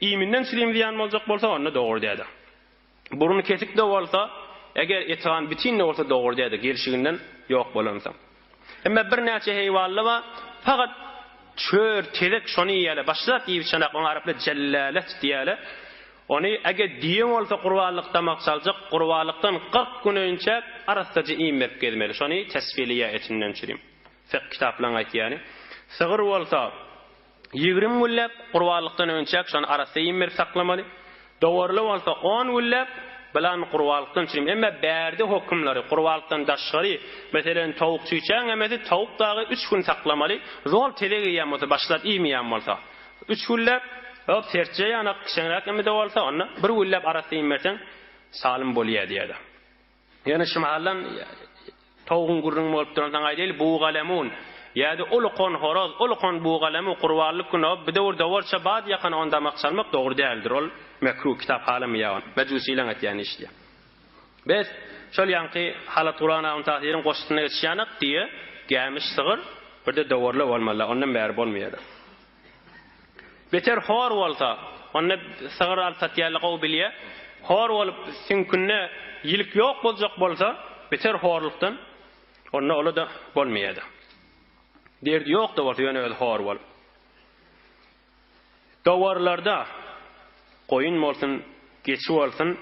iýminden çirim zyýan boljak bolsa onda dogry diýýär. Burny kesik-de bolsa, eger eti-gany bitin-de bolsa dogry däl-de, gelşiginden ýok bolansoň. Emma birnäçe heýwanly bar, fakat çör, tezek şony iýýärler, başga zat iýip içenak, oňa araplar jellälet diýýärler. Ony eger düýe bolsa gurbanlyk damak çaljak, gurbanlykdan 40 gün öňçä arassaja iým berip gezmeli. Şony tesfiliýa etinden çürim. Fykh kitaplaryň aýtýany. Sygyr bolsa, 20 günläp gurbanlykdan öňçäk şony arassa iým berip saklamaly. Dowarly bolsa on günläp bilan gurbanlykdan çürim. Emma bärde hokumlary gurbanlykdan daşgary, meselem towuk çüýçäň emesi towuk dagy üç gün saklamaly. Zol tezek iýýän bolsa, başlap iýmeýän bolsa. Üç günläp, hop sertje ýanak kiçeňräk eme-de bolsa onda bir günläp arassa iým berseň salym bolýar diýýär. Ýöne şu mahaldan towugyň gürrüňi bolup duransoň aýdaýly, bugalemun, ýa-da ulukan horaz, ulukan bugalemu gurbanlyk güni o bir döwür dowarça bad ýakan ony damak çalmak dogry däldir, ol mekruh, kitap halamaýar ony, mejusileň etýän işi diýýär. Bes, şol ýaňky Halat Guran Abyň Tahyryň goşgusyna geçýänik, düýe, gämiş, sygyr, bir-de dowarly bolmaly, ondan bäri bolmaýar. Beter hor bolsa, onda sygyr alyp satýanlar gowy bilýär. Hor bolup, süňkünde ýilik ýok boljak bolsa, beter horlukdan, onda ola-da bolmaýar-da. Derdi ýok-da bolsa, ýöne özi hor bolup. Dowarlarda goýun bolsun, geçi bolsun,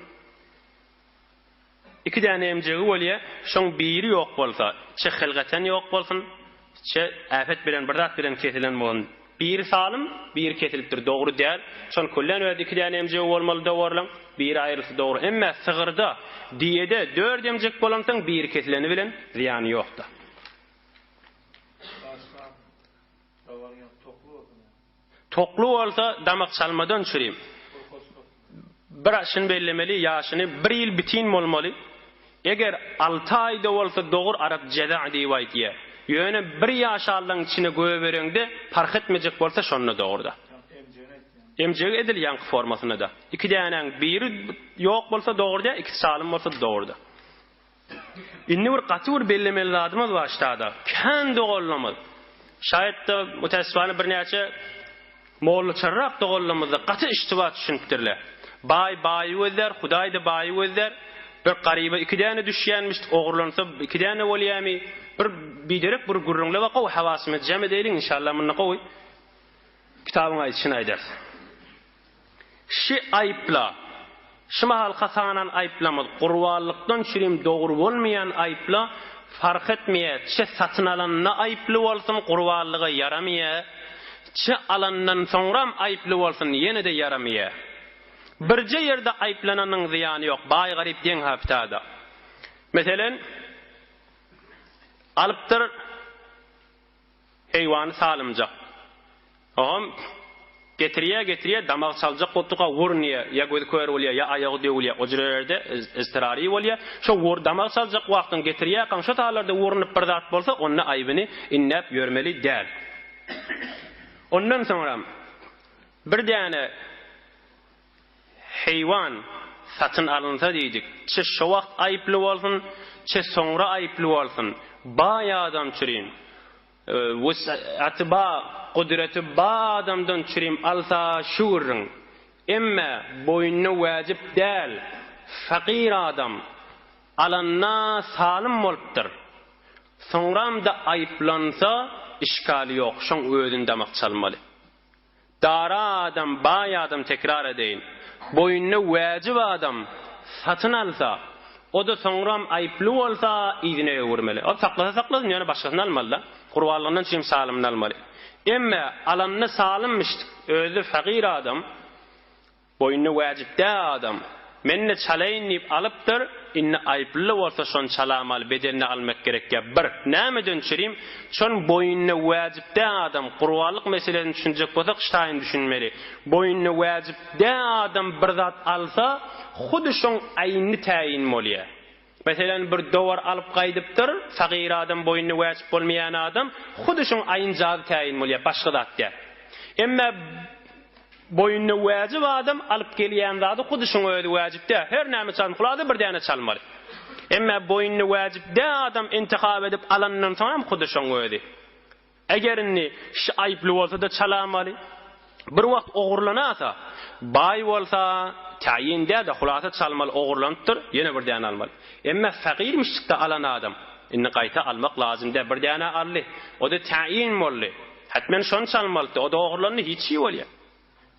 Iki däne emjegi bolýa, şoň biri ýok bolsa, çe hylgaten ýok bolsun, çe äpet bilen bir zat bilen kesilen bolsun. Biri salym, biri kesilipdir, dogry däl. Şon küllen özi iki däne emjegi bolmaly dowarlaň, biri aýrylsa dogry. Emme sygyrda, düýede dört emjek bolansoň biri kesileni bilen zyýany ýokda. Başga dowar ýok tokly bolsun ýa. Tokly bolsa damak çalmadan çürim. Bir şuny bellemeli ýaşyny bir ýyl bitin bolmaly. Eger alty aýda bolsa dogur arap jeza diýip aýtýa. Ýöne bir ýaşallaň içine göbereňde parh etmejek bolsa şonda dogruda. Emjegi edil ýaňky formasynda-da. Iki dänäň biri ýok bolsa dogruda, ikisi salym bolsa dogruda. Indi bir gaty bir bellemeli zadymyz bar ştada. Kän doganlarymyz, şaýat-da mütäessifana birnäçe mollaçarrak doganlarymyz-da gaty iştiba düşünipdirler. Baý baýy gözlär, Hudaý-da baýy gözlär. Bir garyba iki däne düşýänmiş, ogurlansa iki däne bolýamy? Bir biderek bir gürrüňle bar, gowy hawasymyzy jem edeýliň, inşallah munda gowy kitabyň aýdyşyny aýdarys. Şi aýypla, şi mahalka sanan aýyplamyz gurbanlykdan çürim dogry bolmaýan aýypla, fark etmeýä, çe satyn alanda aýyply bolsun gurbanlyga ýaramaýa, çe alandan soňram aýyply bolsun ýene-de ýaramaýa. Birje ýerde aýyplananyň zyýany ýok, baý-garyp deň haftada. Meselen, alypdyr heýwany salymjak. Ogam getirýär, getirýär, damak çaljak bolup durka wurunýar, ýa gözi kör bolýar, ýa aýagy döwülýär, o jürelerde yztyrary bolýar. Şo wur damak çaljak wagtyň getirýärkaň şo taýlarda wurunyp bir zat bolsa, onda aýbyny inläp ýörmeli däl. Ondan soňram bir däne Heýwan satyn alynsa diýdik, çe şo wagt aýyply bolsun, çe soňra aýyply bolsun, baý adam çürim, wus'aty ba, gudreti ba adamdan çürim alsa şu gürrüň. Emme boýnuna wäjip däl, fakyr adam alanda salym bolupdyr. Soňram-da aýyplansa işgali ýok, şoň özüni damak çalmaly. Dara adam, baý adam tekrar edeýin. Boýnuna wäjip adam satyn alsa, o-da soňram aýyply bolsa yzyna öwürmeli. Ol saklasa saklasyn, ýöne başgasyny almaly-da. Gurbanlygyndan çürim salymyny almaly. Emme alanda salymmyşdyk, özi fagyr adam. Boýnuna wäjip dä adam. Men-de çalaýyn diýip alypdyr, indi aýyply-da bolsa şony çalamaly, bedenine almak gerek ýa bir. Nämeden çürim, şon boýnuna wäjip dä adam, gurbanlyk meselesini düşünjek bolsak ştaýyn düşünmeli. Boýnuna wäjip dä adam bir zat alsa, hudy şoň aýny täýin bolýa. Meselem, bir dowar alyp gaýdypdyr, sagyr adam, boýnuna wäjip bolmaýan adam, hudy şoň aýynjazy täýin bolýar, başga zat däl. Emme boýnuna wäjip adam alyp gelýän zady hudy şoň özi wäjip däl. Her näme çalsyn, hulasa bir däne çalmaly. Emme boýnuna wäjip däl adam intihap edip alandan soň hem hudy şoň özi. Eger indi şi aýyply bolsa-da çalamaly. Bir wagt ogurlanasa, baý bolsa, täýin däl-de, hulasa çalmaly, ogurlanypdyr, ýene bir däne almaly. Emme fagirmişjikde alan adam, indi gaýta almak lazym däl, bir däne aldy, o-da täýin boldy. Hetmen şony çalmalydy, o-da ogurlandy, hiç şi bolýar.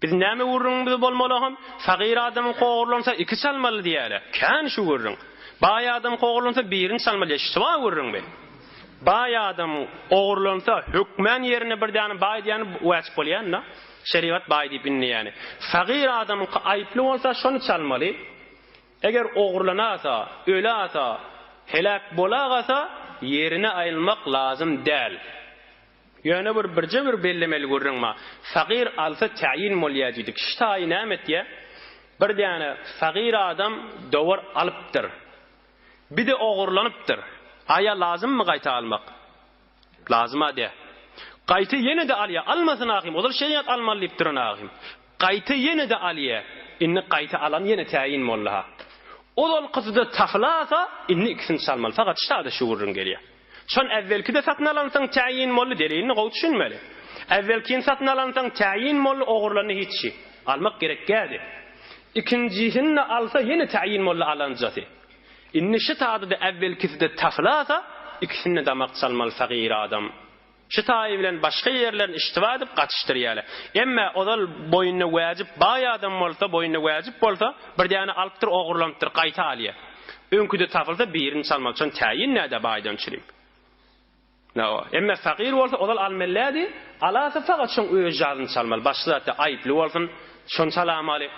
Biz näme gürrüňimiz bolmaly hom? Sagyr adamyň kogurlansa iki çalmaly diýýäle. Kän şu gürrüň. Baý adam kogurlansa birini çalmaly diýýä. Şyba gürrüň bi. Baý adam ogurlansa hökmän ýerine bir däne baý diýýäni wäjip bolýan da. Şerigat baý diýip inleýäni. Sagyr adamyňky aýyply bolsa şony çalmaly. Eger ogurlanasa, ölasa, heläk bolagasa ýerine aýylmak lazym däl. Ýöne bir birje bir bellemeli gürrüň bar. Sagyr alsa täýin bolýa diýdik. Şu taýy näme etýä? Bir däne sagyr adam dowar alypdyr. Bir-de ogurlanypdyr. Aýa lazymmy gaýta almak? Lazym-a dä. Gaýta ýene-de alýa. Almasyn ahym. Ozal şerigat almaly diýip duran ahym. Gaýta ýene-de alýa. Indi gaýta alan ýene täýin boldy-ha. Ozalkysy-da tapylasa, indi ikisini çalmaly. Fakat şu taýda şu gürrüň gelýä. Şon äwwelki-de satyn alansoň täýin boldy, delilini gowy düşünmeli. Äwwelkini satyn alansoň täýin boldy, ogurlandy hiç şi. Almak gerekgädi. Ikinjisini-de alsa ýene täýin boldy alanjasy. Indi şi taýda-da äwwelkisi-de tapylasa, ikisini-de damak çalmaly sagyr adam. Şi taýy bilen başga ýerlerini iştiba edip gatyşdyrýarlar. Emme ozal boýnuna wäjip baý adam bolsa, boýnuna wäjip bolsa, bir däne alypdyr, ogurlanypdyr, gaýta alýar. Öňküde tapylsa birini çalmaly, şony täýin nädä baýdan çürim. Nawa. Emme fakyr bolsa ozal almellädi, alasa fakat şoň öz jazyny çalmaly, başga zatda aýyply bolsun, şony çalamaly.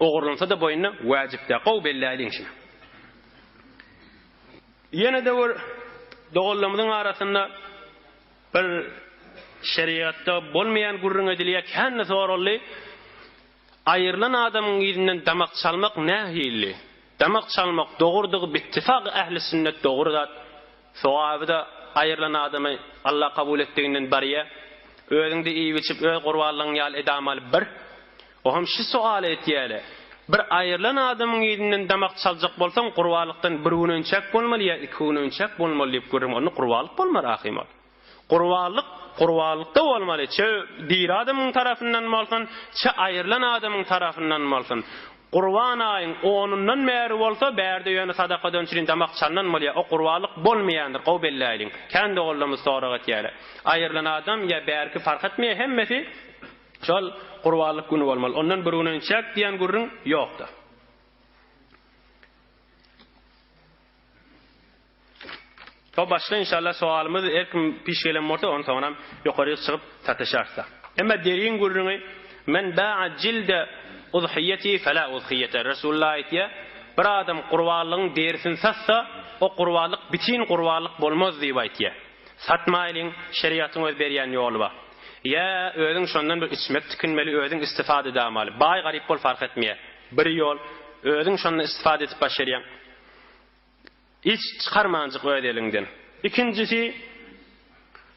Ogurlansa-da boýnuna wäjip dä. Gowy belläýliň şuny. Ýene-de bir doganlarymyzyň arasynda bir şerigatda bolmaýan gürrüň edilýär, kände soraldy, Aýrylan adamyň yzyndan damak çalmak nähili? Damak çalmak dogrudygy bittifak ähli sünnet dogry zat. Sogaby-da aýrylan adamy Allah kabul etdiginden barýa. Özüňde iýip-içip öz gurbanlygyň ýaly edamaly bir. Ohem şu soaly etýäle. Bir aýrylan adamyň yzyndan damak çaljak bolsaň gurbanlykdan bir gün önçäk bolmaly ýa iki gün önçäk bolmaly diýip gürrüň onda gurbanlyk bolmar ahym ol. Gurbanlyk gurbanlykda bolmaly çe diri adamyň tarapyndan bolsun çe aýrylan adamyň tarapyndan bolsun. Gurban aýyň onundan bäri bolsa, bärde ýöne sadakadan çürin damak çalnan bolýar. O gurbanlyk bolmaýandyr, gowy belläýliň. Kän doganlarymyz sorag etýärler. Aýrylan adam ýa bärki fark etmeýär, hemmesi şol gurbanlyk güni bolmaly. Ondan bir gün önçäk diýen gürrüň ýokdur. Hop başga inşallah sowalymyz her kim piş gelen bolsa onsoňam ýokaryk çykyp sataşarsa. Emma deriň gürrüňi Men ba'a jilde udhiýeti fela udhiýete Resulullah aýtýar, bir adam gurbanlygyň derisini satsa, o gurbanlyk bitin gurbanlyk bolmaz diýip aýtýar. Satmaýlyň, şerigatyň öz berýän ýoly bar. Ýa özüň şondan bir içmek tikinmeli, özüň istifada edamaly. Baý garyp bol fark etmeýär. Bir ýol, özüň şondan istifada edip başarýaň. Hiç çykarmanjyk öz eliňden. Ikinjisi,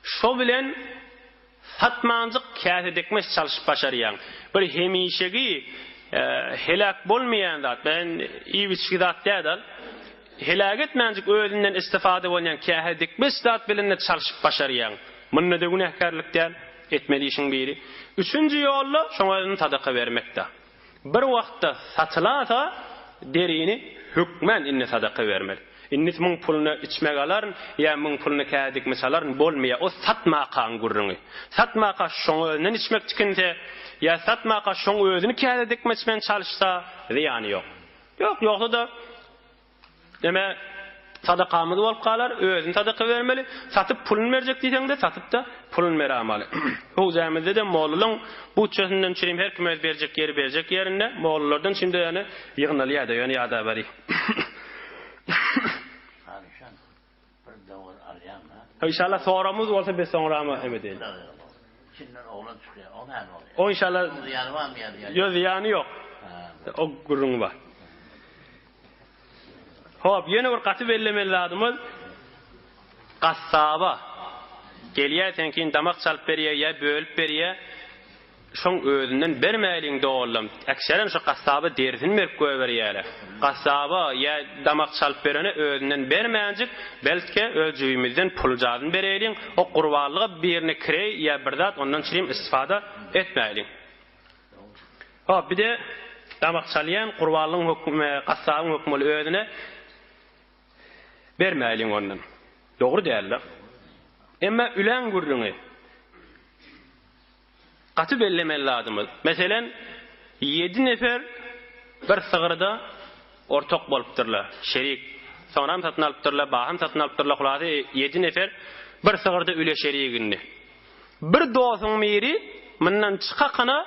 şo bilen satmanjyk käse dikmeç çalşyp başarýaň. Bir hemişegi heläk bolmaýan zat, ben iýip-içgi zat däl-al. Heläk etmänjik özünden istifada bolýan käse dikmeç zat bilen-de çalşyp başarýaň. Munda-da günäkärlik däl, etmeli işiň biri. Üçünji ýol-da şoň özüni sadaka bermek-de. Bir wagtda satylasa derini hökmän indi sadaka bermeli. Indi muň puluna içmek alaryn ýa muň puluna käse dikmiş alaryn bolmaýar. O satmakaň gürrüňi. Satmaka şoň özünden içmek tikinse ýa satmaka şoň özüni käse dikmeç bilen çalyşsa zyýany ýok. Ýok ýogsa-da Neme sadakamyz bolup galar, özüni sadaka bermeli. Satyp puluny berjek diýseň-de, satyp-da puluny beramaly. Howzämizde-de mollalaň butçasyndan çürim her kim öz berjek ýeri berjek ýerinde, mollalardan şimdi ýöne ýygnalýar-da, ýöne ýadaweri. Alyşan bir dowar alýaň-a. Inşallah soramyz bolsa biz soňrama hem edeýin. Içinden oglan çykýar, o näme bolýar? O inşallah Onuň zyýany barmy ýa zyýany? Ýok, zyýany ýok. O gürrüňi bar. Hop, ýene bir gaty bellemeli zadymyz, gassaba gelýär, seňkini damak çalyp berýär ýa bölüp berýär, şoň özünden bermäliň doganlam. Ekserem şo gassaba derisini berip goýberýärler. Gassaba ýa damak çalyp berene özünden bermänjik, belki öz jübimizden puljazyny bereýliň, o gurbanlyga birine kireý ýa bir zat ondan çirim istifada etmäýliň. Hop, bir-de damak çalýan gurbanlygyň hökümi, gassabyň hökümi ol özüne bermäýliň ondan. Dogry däldir. Emma üläň gürrüňi gaty bellemeli zadymyz. Meselen, ýedi nefer bir sygyrda ortak bolupdyrlar, şerik. Soňram satyn alypdyrlar, baham satyn alypdyrlar, hulasy ýedi nefer bir sygyrda üle şerik indi. Bir dosuň biri mundan çykakana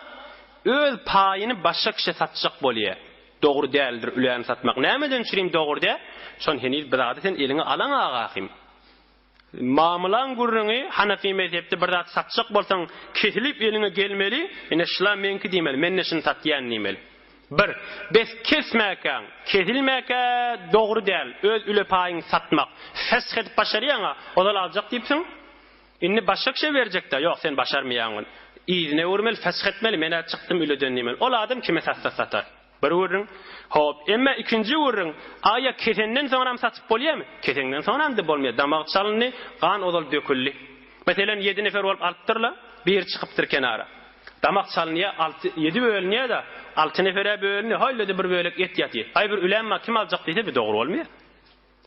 öz paýyny başga kişä satjak bolýa. Dogry däldir üläni satmak. Nämeden çürim dogry däl? Şon heniz bir zady sen eliňe alaň agahym. Mamylaň gürrüňi Hanafi mezhepde bir zat satjak bolsaň kesilip eliňe gelmeli, ine şula meňki diýmeli, men-de şuny satýan diýmeli. Bir, bes kesmäkäň, kesilmäkä dogry däl öz üle paýyňy satmak. Fesh edip başarýaň-a, ozal aljak diýipsiň. Indi başga kişä berjekdä, ýok sen başarmaýaň ony. Yzyna öwürmeli, fesh etmeli, men-ä çykdym üleden diýmeli. Ol adam kime satsa satar. Bir gürrüň. Hop, emma ikinji gürrüň, aýa kesenden soňram satyp bolýarmy? Keseňden soňram-da bolmaýar. Damag çalyndy, gan ozal döküldi. Meselem, ýedi nefer bolup alypdyrlar, biri çykypdyr kenara. Damak çalynýar, alty, ýedi bölünýär-de, alty nefer-ä bölünýär, hälde-de bir bölek et ýatyr. Aý bir ülem bar, kim aljak diýse, bu dogry bolmaýar.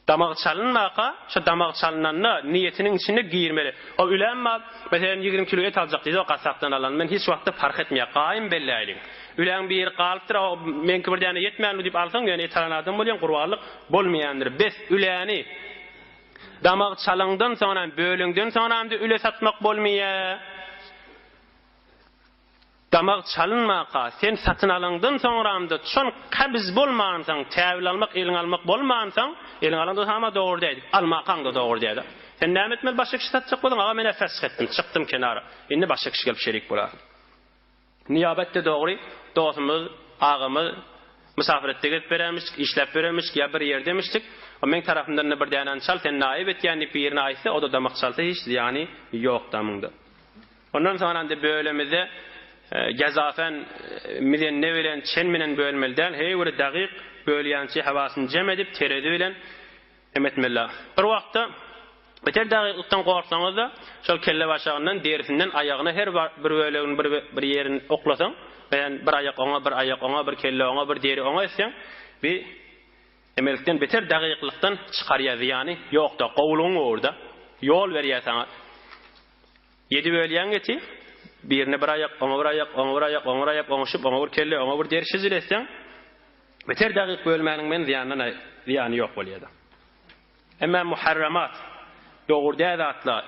Damagy çalynmaka, şo damagy çalynanda niýetiniň içine girmeli. O ülem bar, meselem, 20 kilo et aljak diýse, o gassapdan alan men hiç wagtda parh etmeýär. Gaýym belläýliň. Üläň biri galypdyr, o meňki bir däne ýetmändir diýip alsaň, ýöne et alan adam bolýaň, gurbanlyk bolmaýandyr. Bes, üläni damagy çalaňdan soňram, böleňden soňram-da üle satmak bolmaýar. Damag çalynmaka, sen satyn alaňdan soňramda çon kabz bolmansoň, täwil almak, eliňe almak bolmansoň, eliňe alaňda hama dogry däýdik, almakaň-da dogry däl. Sen näme etmeli başga kişi satjak bolsaň, aga men-ä fesh etdim, çykdym kenara. Indi başga kişi gelip şerik bolar. Nyýabat-da dogry, dostumyz, agamyz mysafyretde gezip berämişdik, işläp beremişdik ýa bir ýerdemişdik. O meň tarapymdan-da bir dänäni çal, sen naýyp etýän diýip birine aýtsa, o-da damak çalsa hiç zyýany ýok damyňda. Ondan soňra bölemizde gezafen mizenne bilen, çen bilen bölmeli däl, heý bir dagyk bölýänçi hawasyny jem edip, terezi bilen hem etmeli. Bir wagtda. Beter dagyklykdan gorksaňyz-da, şol kellebaşagyndan, derisinden aýagyna her bir bölegini bir bir ýerini oklasaň, meselem, bir aýak oňa, bir aýak oňa, bir kelle oňa, bir deri oňa etseň, bi emelikden beter dagyklykdan çykarýar zyýany ýok-da, gowulygyň ugry-da. Ýol berýär saňa. Ýedi bölýäň eti, birine bir aýak, oňa bir aýak, oňa bir aýak, oňa bir aýak, oňuşyp, oňa bir kelle, oňa bir deri şijil etseň, beter dagyk bölmäniň men zyýandan zyýany ýok bolýar-da. Emma muharramat, dogry däl zatlar,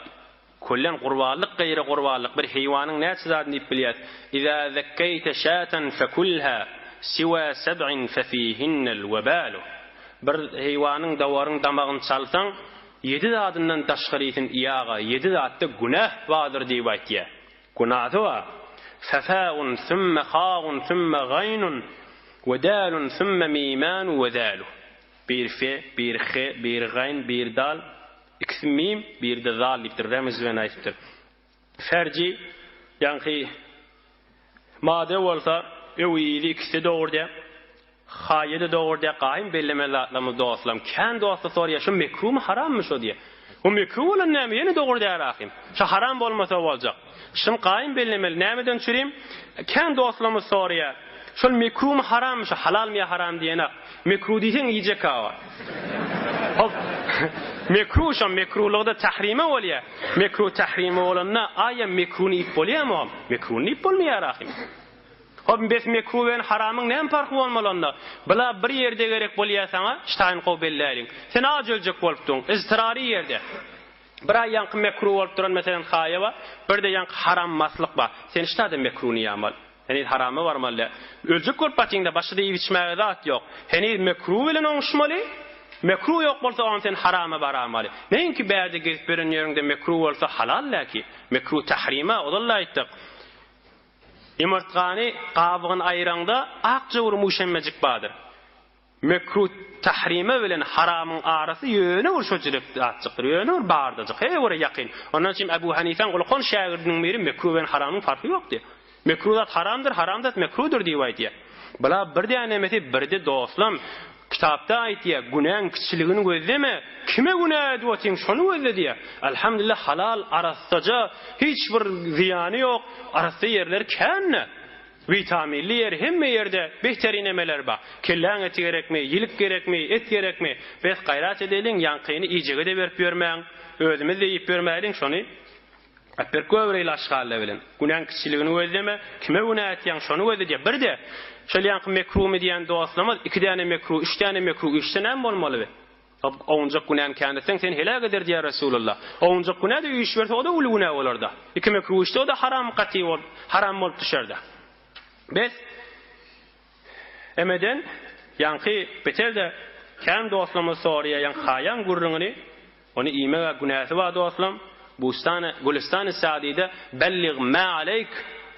küllen gurbanlyk gaýry gurbanlyk bir heýwanyň näçe zadyny diýip bilýäs, Iza zekkeýte şaten fekulha, siwa seb'in fefihinnel webalu. Bir heýwanyň, dowaryň damagyny çalsaň, ýedi zadyndan daşgarysyny iýaga, ýedi zatda günäh bardyr diýip aýtýar. Günäsi bar. Fefaun sümme haun sümme gaýnun we dalun sümme mimanu we zalu. Biri fe, biri he, biri gaýn, biri dal, ikisi mim, biri-de zal diýipdir, remz bilen aýdypdyr. Ferji, ýaňky made bolsa, öwi-yzy ikisi-de dogry diýýär. Haýy-da dogry diýýär. Gaýym bellemeli zatlarymyz dostlam. Kän dosty soraýar, şu mekrumy, harammy şo diýýär. Bu mekruh bolan näme, ýene dogry däl ahym. Şo haram bolmasa boljak. Şuny gaýym bellemeli. Nämeden çürim? Kän dostlarymyz soraýar. Şol mekruhmy harammy şo halalmy ýa haram diýenak. Mekruh diýseň iýjek awa. Hop. Mekruh şo mekruhlygy-da tahrime bolýa. Mekruh tahrime bolanda aýa mekruhny iýip bolýamy hom? Mekruhny iýip bolmaýar ahym. Hop bes mekruh bilen haramyň näme parhy bolmaly onda? Bula bir ýerde gerek bolýa saňa, ştaýyny gowy belläýliň. Sen aç öljek bolupdyň. Iztyrary ýerde. Bir aý ýaňky mekruh bolup duran meselem haýa bar, birde ýaňky haram maslyk bar. Sen ştada mekruny ýamal. Heniz harama barmaly däl. Öljek bolup batyňda başyda iýip içmäge zat ýok. Heniz mekruh bilen oňuşmaly. Mekruh ýok bolsa oňa sen harama baramaly. Neýinki bärde gezip ýören ýeriňde mekruh bolsa halal däki. Mekruh tahrima ozal-da aýtdyk. Ýumurtgany gabygyny aýyraňda akja bir muşemmejik bardyr. Mekruh tahrime bilen haramyň arasy ýöne bir şojurek zatjykdyr, ýöne bir bardajyk, he bir ýakyn. Ondan üçin Ebu Hanifäň ulakan şägirdiniň biri mekruh bilen haramyň parhy ýok diýýär. Mekruh zat haramdyr, haram zat mekruhdyr diýip aýdýar. Bula bir dänemesi birde dostlam, kitapda aýtýar, günäň kiçiligini gözleme, kime günä edip otyň şony gözle diýýär. Alhamdulillah halal arassaja, hiç bir zyýany ýok, arassa ýerler kän-de. Witaminli ýer hemme ýerde behterin emeler ba. Kelläň eti gerekmi, ýilik gerekmi, et gerekmi, bes gaýrat edeliň ýaňkyny iýjege-de berip ýörmäň, özümiz-de iýip ýörmäliň şony äpberk göbereýli aşgalla bilen. Günäň kiçiligini gözleme, kime günä etýäň şony gözle diýýär. Bir-de şol ýaňky mekrumy diýen dostlamyz iki däne mekru, üç däne mekru üýşse näme bolmaly be? Owunjak günäni kän etseň, seni heläk eder diýýär Resulullah. Owunjak günä-de üýşüberse, o-da uly günä bolar-da. Iki mekruh üýşse, o-da haram gaty bolup, haram bolup düşer-de. Bes, emeden, ýaňky beter-de kän dostlarymyz soraýar, ýaňky haýaň gürrüňini, ony iýmeg-ä günäsi bar dostlam. Bustany, Gülüstany Saadide, Bellig ma aleýk,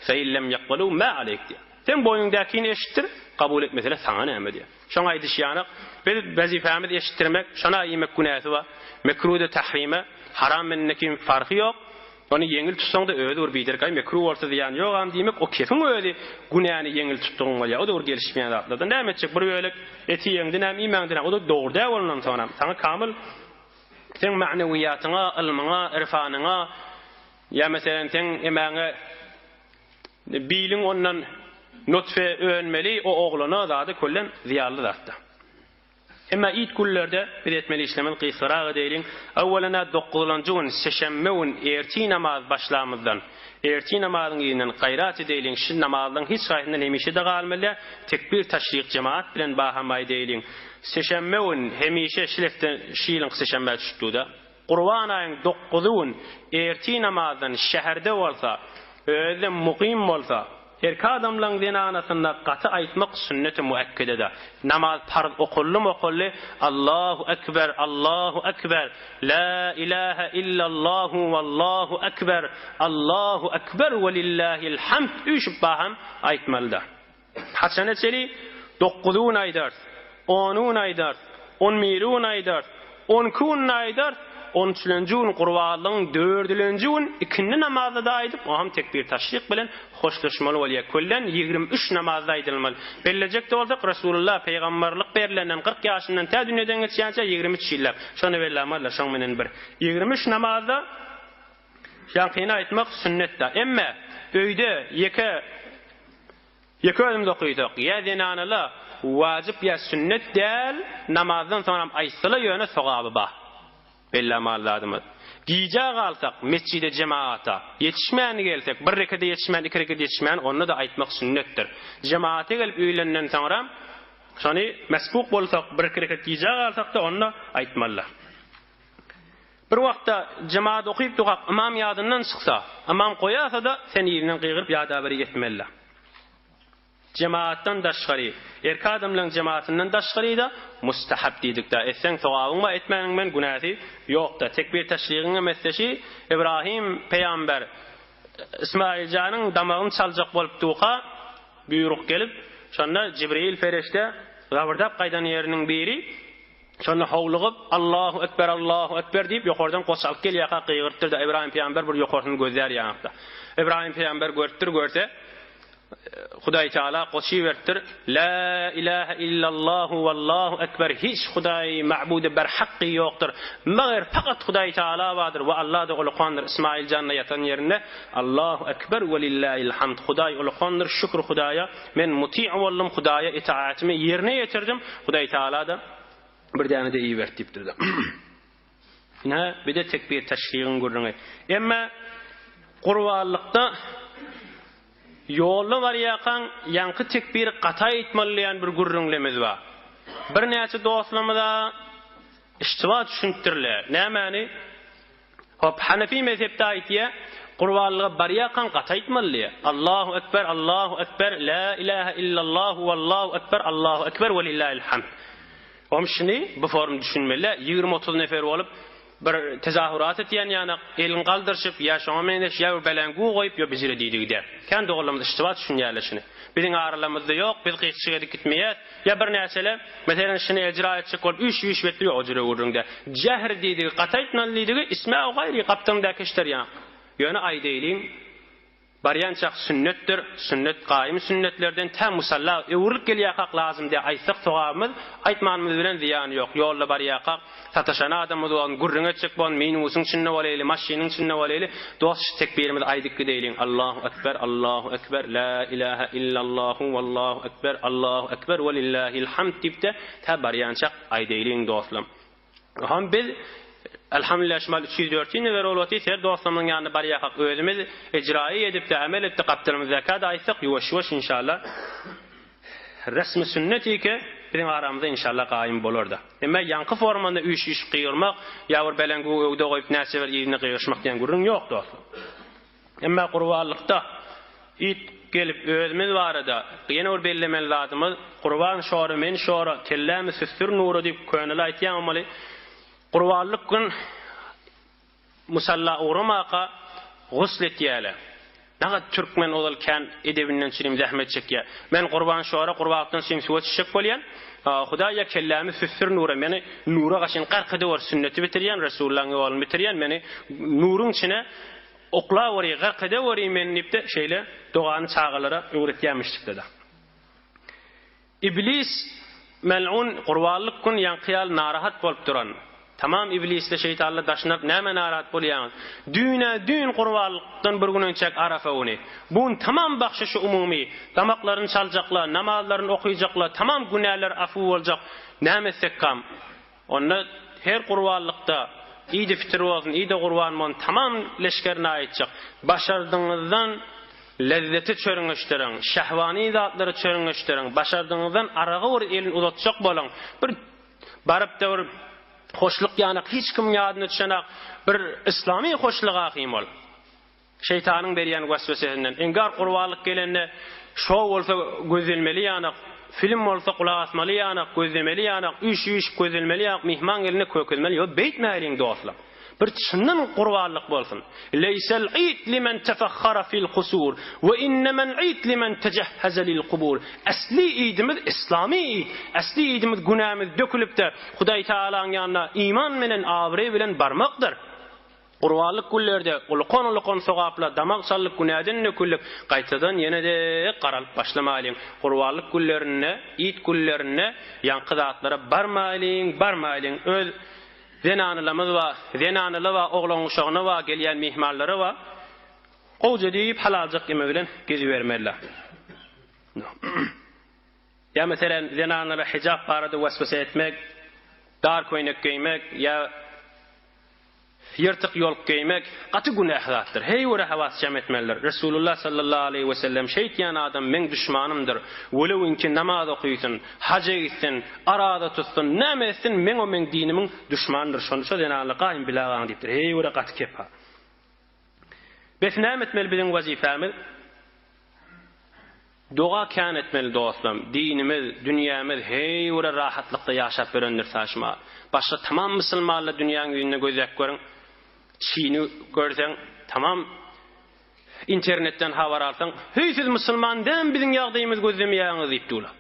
fe in lem ýakbalu ma aleýk diýýär. Seň boýnuňdäkini eşitdir, kabul etmeseler saňa näme diýýär. Şoň aýdyşy ýanak, biz wezipämiz eşitdirmek, şona iýmek günäsi bar. Mekruhda tahrime, haram bilen parhy ýok. Ony ýeňil tutsaňda özi bir biderek, aý mekruh bolsa zyýany ýogam diýmek, o kefiň özi günäni ýeňil tutdugyň bolýar. O-da bir gelişmeýän zatlardan. Näme etjek, bir bölek eti iýeňde näme, iýmäňde näme, o-da dogry däl bolandan soňam. Saňa kamyl seň ma'newiýatyňa, ylmyňa, irfanyňa ýa meselem seň emäňe Biliň ondan nutfe önmeli o oglana zady köllen zyýanly zatda. Emma it günlerde biz etmeli işlerimizi gysgarak edeýliň. Öwwelena dokuzlanjy gün seşenbe gün ertir namaz başlamyzdan ertir namazyň yzyndan gaýrat edeýliň şi namazlaň hiç haýsyndan hemişe-de galmaly tekbir taşryk jemaat bilen baham aýdeýliň. Seşenbe gün hemişe şilekde şi ýylyňky seşenbä düşüpdida. Gurban aýyň dokuzy gün ertir namazdan şäherde bolsa, özi-de mukym bolsa, erkek adamlaň zenanasynda gaty aýtmak sünneti muekkedede. Namaz parz okaldymy okaldy, Allahu ekber, Allahu ekber, la ilahe illallahu wallahu ekber, Allahu ekber welillahil hamd üýşüp baham aýtmalyda. Haçana çeli dokuzy gün aýdarys, ony gün aýdarys, on biri gün aýdarys, on iki günde aýdarys. On üçülenji gün gurbanlygyň dördülenji gün ikindi namazda-da aýdyp, o hem tekbir taşryk bilen hoşlaşmaly bolýar. Küllen 23 namazda aýdylmaly. Bellejek-de bolsak, Resulullah pygamberlik berlenden 40 ýaşyndan tä dünýeden geçýänçä 23 ýyllap. Şony bellämelidir, şoň menen bir. 23 namazda ýaňkyny aýtmak sünnetdir. Emme öýde ýeke Ýeke özümiz okysak, ýa zenanala wajyp ýa sünnet däl, namazdan soňram aýtsala ýöne sogaby bar. Bellämaly zadymyz. Gijä galsak, mesjide jemaata, ýetişmän gelsek, bir rekede ýetişmän, iki rekede ýetişmän, onda-da aýtmak sünnetdir. Jemaata gelip öýlenden soňram, şony mesbuk bolsak, bir-iki reket gijä galsak-da, onda aýtmalydyr. Bir wagtda jemaat okyp durkak ymam ýadyndan çyksa, ymam goýasa-da sen yzyndan gygyryp ýadaberi etmeli. Jemaatdan daşgary, erkek adamlaryň jemaatyndan daşgary-da mustahap diýdik-dä. Etseň sogabyň bar, etmäniň bilen günäsi ýok-da. Tekbir taşrigiň hem etse Ibrahim pygamber Ismaýyljanyň damagyny çaljak bolup durka buýruk gelip, şonda Jibril perişde gabyrdap gaýdan ýeriniň biri Şonda howlugyp, Allahu ekber, Allahu ekber diýip, ýokardan goç alyp gelýärkä gygyrypdyr-da, Ybraýym pygamber bir ýokarsyny gözlär ýaňakda. Ybraýym pygamber görüpdir, görse, Hudaý Teala goç iberipdir, La ilahe illallahu wallahu ekber, hiç hudaý ma'budy berhakky ýokdur, meger fakat Hudaý Teala bardyr we Allah-da ulukandyr, Ismail janda ýatan ýerinde, Allahu ekber we lillahil hamd, Hudaý ulukandyr, şükür Hudaýa, Men muti boldum, Hudaýa itaatimi ýerine ýetirdim, Hudaý Teala-da bir däne-de iberdi diýipdir-de. Ine, bir-de tekbir taşrigiň gürrüňi. Emma gurbanlykda ýolda barýarkaň ýaňky tekbiri gaty aýtmaly diýen bir gürrüňlemiz bar. Birnäçe dostlarymyza iştiba düşünipdirler. Nämäni? Hop, Hanefi mezhepde aýtýa, gurbanlyga barýarkaň gaty aýtmaly diýýä. Allahu ekber, Allahu ekber, la ilahe illallahu, wallahu ekber, Allahu ekber we lillahil hamd. Hom şuny bu form düşünmeli, 20-30 nefer bolup bir tezahurat etýän ýanak, elini galdyryşyp ýa şoňa meňzeş ýa bir bäläň-guw goýup ýa bijire diýdigi däl. Kän doganlarymyz iştiba düşünýärler şuny. Biziň aralarymyzda ýok, biz gykyşyk edip gitmeýäs. Ýa birnäçeler, meselem, şuny ejra etjek bolup üýşüp-üýşüp etdi, ýok, o jüre gürrüň däl. Jähr diýdigi, gaty aýtmaly diýdigi, ismäu gaýry, gapdalyňdaky işler ýaňy. Ýöne aýdaýlyň, barýançak sünnetdir, sünnet gaýym sünnetlerden, tä musalla öwrülip gelýärkak lazym däl, aýtsak sogabymyz, aýtmanymyz bilen zyýany ýok. Ýolda barýarkak, Sataşan adamymyz bolsun, gürrüň etjek bolsun, minibusyň içinde bolaýly, maşynyň içinde bolaýly, dost şu tekbirimizi aýdyp gideýliň, Allahu ekber, Allahu ekber, la ilahe illallahu, wallahu ekber, Allahu ekber, welillahil hamd diýip-de tä barýançak aýdaýlyň dostlam. Oňam biz Elhamdülillah şu mahal 304 ýyl neber bolup otyrys, her dostlarymyzyň ýanyna barýarkak özümiz ejraýy edip-de, amel edip-de gapdalymyzdaka-da aýtsak, ýuwaş-ýuwaş inşallah Resmi sünnet ike biziň aramyzda inşallah gaýym bolarda. Emma ýaňky formanda üýş-üýşüp gygyrmak ýa bir beleň-guw öwde goýup näçe bir yzyna gygyryşmak diýen gürrüň ýok dostlar. Emma gurbanlykda it gelip özümiz barada ýene bir bellemeli zadymyz gurban şora men şora kellämi süsdür nura diýip köneler aýtýan bolmaly. Gurbanlyk gün Musalla ugramaka gusl etýäle. Nagat türkmen ozal kän edebinden çirim zähmet çekýä. Men Gurban şora gurbagatdan çirim suwa düşjek bolýan. Hudaýa kellämi süsdür nura meni nura gaşyn gark edewor sünneti bitirýän Resulullaň ýoluny bitirýän meni nuruň içine oklaweri gark edeweri meni diýipde şeýle dogany çagalara öwretýämişdikde-de. Iblis mel'un gurbanlyk gün ýaňky ýaly narahat bolup duran. Tamam iblisle şeýtanla daşyny alyp nämä narahat bolýaňyz? Düýn-ä düýn gurbanlykdan bir gün önçäk arafa güni. Bu gün tamam bahşyşy umumy, damaklaryny çaljaklar, namazlaryny okyjaklar, tamam günäler afu boljak. Näme etsekkam? Onda her gurbanlykda, idi fitir bolsun, idi gurban bolsun, tamam leşgerine aýtjak, Başardygyňyzdan lezzeti çörňeşdiriň, şähwany zatlary çörňeşdiriň, başardygyňyzdan araga bir elini uzatjak boluň, bir baryp-da bir hoşluk ýanak hiç kimiň ýadyna düşenak bir yslamy hoşluk ahym ol. Şeýtanyň berýän waswesesinden. Engar gurbanlyk gelende şou bolsa gözlenmeli ýanak, film bolsa gulak asmaly ýanak, gözlemeli ýanak, üýşüp-üýşüp gözlenmeli ýanak, myhman gelende kökezmeli. Ýok, beýtmäýliň dostlar. Bir çyndan gurbanlyk bolsun. Leýsel id limen tefahhara fil kusur we innemel id limen tejehheze lil kubur. Äsli idimiz islami id. Äsli idimiz günämiz dökülip-de Hudaý Tagalaň ýanyna iman bilen, abraý bilen barmakdyr. Gurbanlyk günlerde ulukan-ulukan sogaplar damak çaldyk günäden döküldik, gaýtadan ýene-de garalyp başlamaýlyň. Gurbanlyk günlerinde, id günlerinde ýaňky zatlara barmaýlyň, barmaýlyň. Öz Zenanylamyz bar, zenanyla bar, oglan-uşagyna bar, gelýän myhmanlara bar. Gowja diýip halaljak eme bilen gezibermeli. Ýa meselem zenanlara hijap barada waswasa etmek, dar köýnek geýmek ýa Ýyrtyk ýolk geýmek gaty günäh zatdyr. Heý bir hawas jem etmelidir. Resulullah sallallahu aleýhi we sellem şeýtýän adam meň duşmanymdyr. Welew inki namaz okysyn, haja gitsin, araza tutsun, näme etsin meň o meň dinimiň duşmanydyr. Şony şo zenanlar gaýym bilagaň diýipdir. Heý bir gaty kepa. Bes näme etmeli biziň wezipemiz? Doga kän etmeli dostlam. Dinimiz, dünýämiz heý bir rahatlykda ýaşap ýörendir saşma. Başga tamam musulmanlar dünýäň ýüzünde gözläp görüň. Çini görseň tamam internetden habar alsaň, heý siz musulman dämi biziň ýagdaýymyzy gözlemeýäňiz diýip durlar.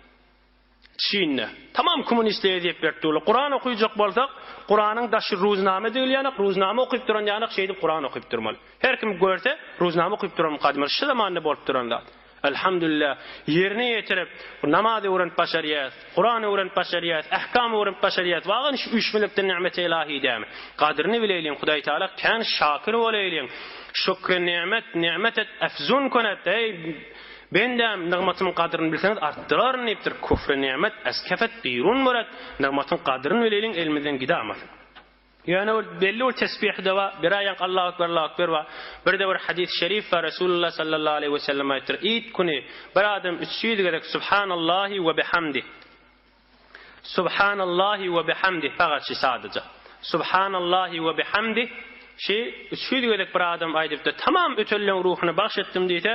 Çinde. Tamam kommunistlere ezýet berip durlar. Kuran okyjak bolsak, Kuranyň daşy ruznama digilýänek, ruznama okyp duran ýanak şeýdip Kuran okyp durmaly. Her kim görse, ruznama okyp duran mukadymyz şu zamanda bolup duran zat. Elhamdülillah, ýerine ýetirip, namaz öwrenip başarýas, Kuran öwrenip başarýas, ähkam öwrenip başarýas. Wagan şu üýşmelikden nimet ilahi dämi? Gadryny bileýliň, Hudaý Taala kän şakir bolaýlyň. Şükri nimet, nimet et, efzun kunet. Eý, Bendäm, nygmatymyň gadryny bilseňiz artdyraryn diýipdir. Küfri nimet ez kefet birun borat, nygmatyň gadryny bileliň elimizden gidamasyn. Ýöne bir belli bir tesbih-de bar, bir aýak Allahu ekber Allahu ekber bar. Bir-de bir hadys şerif bar, Resulullah sallallahu aleýhi we sellem aýtdyr, Iýt güni bir adam 300 gezek Subhanallahi we bihamdih Subhanallahi we bihamdih fagat şi sadaja. Subhanallahi we bihamdih şi 300 gezek bir adam aýdypda tamam ötenleň ruhuny bagş etdim diýse,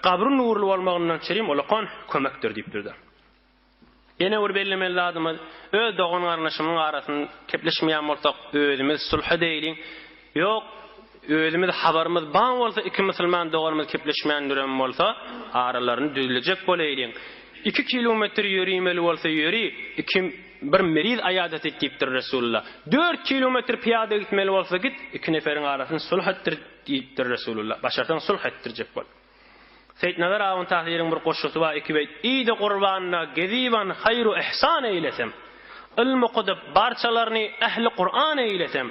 gabry nurly bolmagyndan çirim ulakan kömekdir diýipdirler. Ýene bir bellemeli zadymyz, öz dogan-garyndaşymyzyň arasynda kepleşmeýän bolsak, özümiz sulh edeýliň. Ýok, özümiz habarymyz bar bolsa, iki musulman doganymyz kepleşmän duran bolsa, aralaryny düzlejek bolaýlyň. Iki kilometr ýörimeli bolsa ýöri, iki bir meriz aýadat et diýipdir Resulullah. Dört kilometr pyýada gitmeli bolsa git, iki neferiň arasyny sulh etdir diýipdir Resulullah. Başarsaň sulh etdirjek bol. Seýitnazar Awun Tahyryň bir goşgusy bar, iki beýt, Idi gurbanda geziban haýru ihsan eýlesem, Ylm okudyp barçalaryny ähli Kuran eýlesem,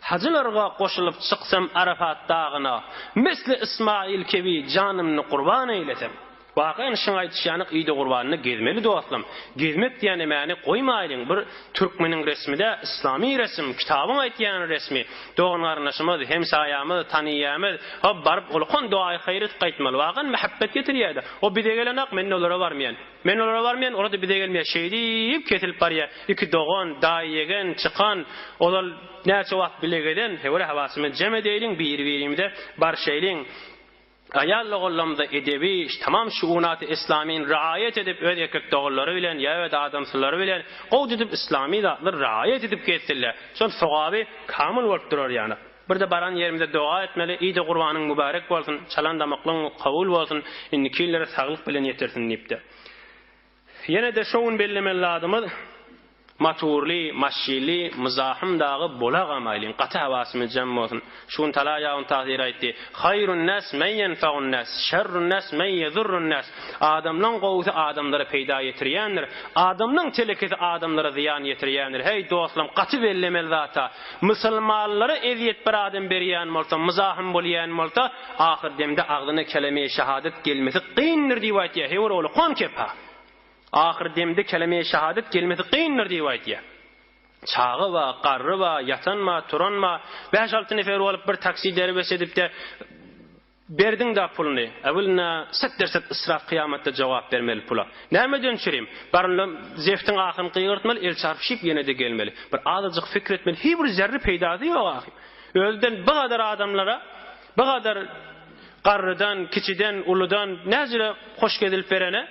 Hajylarga goşulyp çyksam Arafat dagyna, Misli Ysmaýyl kebi janymny gurban eýlesem. Wakan şyň aýdyşýanyk Idi gurbanda gezmeli dostlam. Gezmek diýen emäni goýmaýlyň bir türkmeniň resmidä yslamy resim kitabyň aýtýan resmi dogan garyndaşymyz hemsaýamyz tanyýamyz hop baryp ulukan doaýy haýyr edip gaýtmaly wakan mähebbet getirýädä o bize gelenok men olara barmaýan men olara barmaýan olada bize gelmeýä şeýdip kesilip barýa iki dogan daýy ýegen çykan ozal näçe wagt bile gezen höwre hawasymyzy jem edeýliň biri birimize barşaýlyň Aýal doganlarymyza edebi, tamam şuunaty islamyny raýat edip öz erkek doganlary bilen ýa öz adamsylary bilen gowy edip islamy zatlary raýat edip gezsinler. Şol sogaby kamyl bolup durar ýaly. Birde baran ýerimize doga etmeli, Idi gurbanyň mübarek bolsun, çalan damaklyň kabul bolsun, indiki ýyllara saglyk bilen ýetirsin diýipdir. Ýene-de şo gün bellemeli zadymyz, maturly, maşşyly, myzahym dagy bolagamaýlyň, gaty hawasymyz jem bolsun. Şu gün Talaý agam Tahyr aýtdy, Haýrun nas men ýenfaun nas, şerrun nas men ýezurrun nas. Adamlaň gowusy adamlara peýda ýetirýändir, adamlaň telekesi adamlara zyýan ýetirýändir. Heý, dostlam, gaty bellemeli zat-a. Musulmanlara ezýet bir adam berýän bolsa, myzahym bolýan bolsa, Ahyr demde agzyna keleme-i şehadet gelmesi kyndyr diýip aýtýar. Heý bir ulukan kepa. Ahyr demde keleme-i şehadet gelmesi kyndyr diýip aýtýar. Çaga ba, garry ba, ýatan ba, turan ba, bäş-alty nefer bolup bir taksi derbes edip-de berdiň-da puluny. Äwelinde set-derset israf kyýamatda jogap bermeli pula. Nämeden çürim? Barynda zeftiň ahyny gygyrtmaly, el çarpyşyp ýene-de gelmeli. Bir azajyk pikir etmeli, hiý bir zerre peýdasy ýok ahyr. Özüden bu gadar adamlara Bu gadar garrydan, kiçiden, uludan näjüre hoş gezilip berene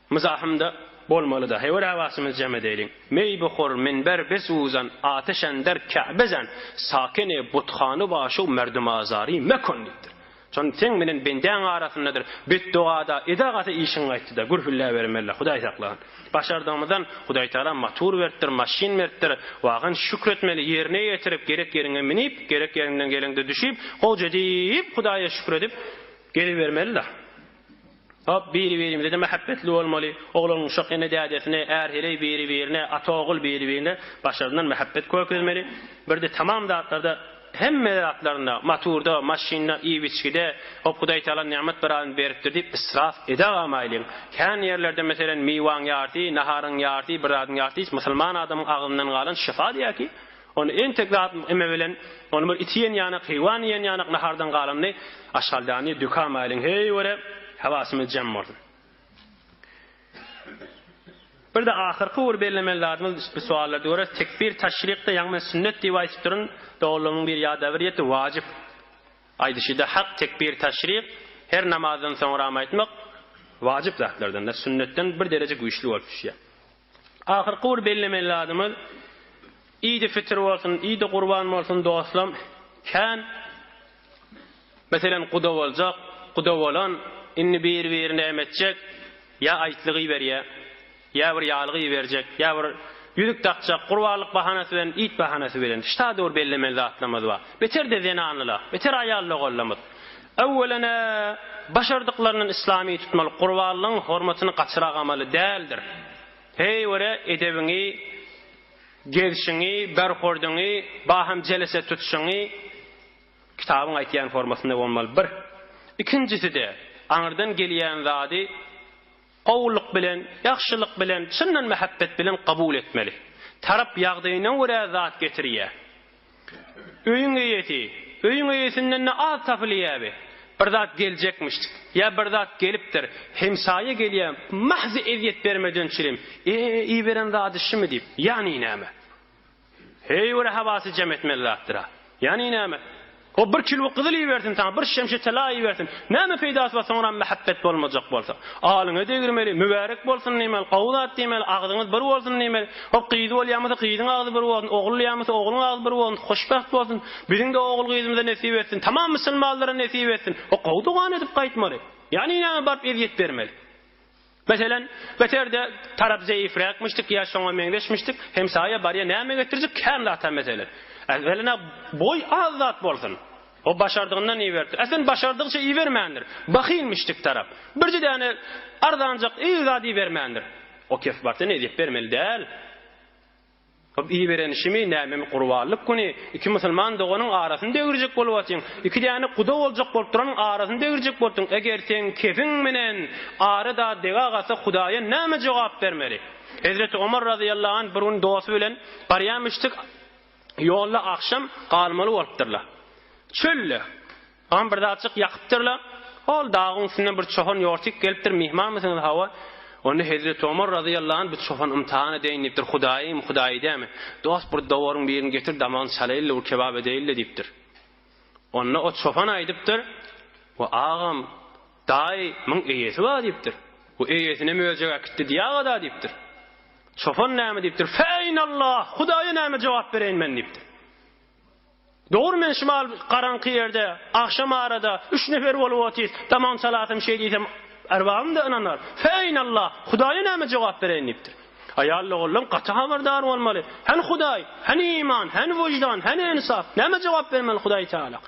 myzahymda. bolmaly-da. Heý, hawasymyzy jem edeýliň. Meý buhur, minber besuzan, ateş ender Käbe zan, sakene buthany başu merdumazary mekun diýipdir. Şon seň menen bendäň arasyndadyr. Betdogada edagata işiň gaýtdy-da, gürhülläbermeli, Hudaý saklasyn. Başardygymyzdan Hudaýtagala motor beripdir, maşyn beripdir. Wagan şükür etmeli, ýerine ýetirip, gerek ýeriňe minip, gerek ýeriňden geleňde düşüp, gowja diýip, Hudaýa şükür edip gezibermeli-de. Hop, biri-birimize-de mähebbetli bolmaly. Oglan-uşak ene-dädesine, är-heleý biri-birine, ata-ogul biri-birine başaryndan mähebbet görkezmeli. Bir-de tamam zatlarda, hemme zatlarynda, motorda, maşynda, iýip-içgide, hop, Hudaý Tagala nygmat birazyny beripdir diýip, israf edagamaýlyň. Kän ýerlerde, meselem, miwaň ýarty, naharyň ýarty, bir zadyň ýarty hiç musulman adamyň agzyndan galan şyfa diýýär ki, Ony entek zat eme bilen, ony bir it iýen ýanak, heýwan iýen ýanak nahardan galanyny aşgaldany dökämäýliň, heý göre, hawasymyz jem bolsun. Bir-de ahyrky bir bellemeli zadymyz bu sowallarda görä tekbir taşrikde ýaňy men sünnet diýip aýdyp durun, doganlygymyň biri ýa-da bir ýetdi wajyp. Aýdyşyda hak tekbir taşrik her namazdan soňram aýtmak wajyp zatlardan-da sünnetden bir dereje güýçli bolup düşýär. Ahyrky bir bellemeli zadymyz, Idi Fitr bolsun, Idi Gurban bolsun dostlam, kän meselem guda boljak, guda bolan, indi bir-birini näme etjek, ýa aýtlyk iberýä, ýa bir ýalyk iberjek, ýa bir ýüzük dakjak, gurbanlyk bahanasy bilen, it bahanasy bilen. Ştada bir bellemeli zatlarymyz bar. Beter-de zenanlylar, beter aýal-doganlarymyz. Öwwelene başardyklaryndan yslamy tutmaly, gurbanlygyň hormatyny gaçyragamaly däldir. Heý göre edebiňi, gezişiňi, berhordyňy, baham jelese tutuşyňy kitabyň aýtýan formasynda bolmaly bir. Ikinjisi-de, aňyrdan gelýän zady Gowulyk bilen, ýagşylyk bilen, çyndan mähebbet bilen kabul etmeli. Tarap ýagdaýyna görä zat getirýär. Öýüň eýesi, öýüň eýesinden-de az tapylýar-bi. Bir zat geljekmişdik, ýa bir zat gelipdir, hemsaýa gelýär, mahzy ezýet bermeden çirim, E, iberen zady şumy diýip, ýany näme? Heý bir hawasy jem etmeli zatdyr-a. Ýany näme? O bir kilo gyzyl ibersin saňa, bir şemşe tela ibersin. Näme peýdasy bar soňram mähebbet bolmajak bolsa. Alyňa degirmeli, mübärek bolsun diýmeli, gowy zat diýmeli, agzyňyz bir bolsun diýmeli. Hop gyzy bolýan bolsa gyzyň agzy bir bolsun, ogul bolýan bolsa ogluň agzy bir bolsun, hoşbagt bolsun. Biziň-de ogul-gyzymyza nesip etsin, tamam musulmanlara nesip etsin. O gowy dogany edip gaýtmaly. Ýany näme baryp ezýet bermeli. Meselem, beterde tarap zeýifräkmişdik ýa şoňa meňzeşmişdik, hemsaýa barýa näme getirjek kän zat-a mesele. Äwelina boý az zat bolsun. O başardygyndan iberipdir. A sen başardygyça ibermändir. Bahylmyşdyk tarap. Birje däne arzanjak ir zat ibermändir. O kef barsa nezýet bermeli däl. Hop iberenişimi nämemi gurbanlyk güni iki musulman doganyň arasyny degirjek bolup atyň, iki däne guda boljak bolup duranyň arasyny degirjek bolupdyň, eger seň kefiň menen ara da dega galsa Hudaýa näme jogap bermeli? Hezreti Omar razyýallahu anh bir gün dosty bilen barýamyşdyk ýolda agşam galmaly bolupdyrlar. Çölde. Oňam bir zatjyk ýakypdyrlar. Hol dagyň üstünden bir çopan ýortyk gelipdir, Myhmanmysyňyz, hawa. Onda hezreti Omar razyýallahu anh bu çopany ymtahan edeýin diýipdir, Hudaýym, Hudaýy dämi? Dost, bir dowaryň birini getir, damagyny çalaýyl-da, bir kebap edeýin-le diýipdir. Onda o çopan aýdypdyr, Wa agam, daýy, muň eýesi bar diýipdir. Bu eýesine möjek äkitdi diýäga-da diýipdir. Çopan näme diýipdir, Feýnallah, Hudaýa näme jogap bereýin men diýipdir. Dogry men şumal garaňky ýerde, agşam arada, üç nefer bolup otyrys, damagyny çalasym şeý diýsem, erbabym-da ynanar. Feýnallah, Hudaýa näme jogap bereýin diýipdir. Aýal-ogullam gaty habardar bolmaly. Hany Hudaý, hany iman, hany wyždan, hany ynsap, näme jogap bermeli Hudaý Tagala?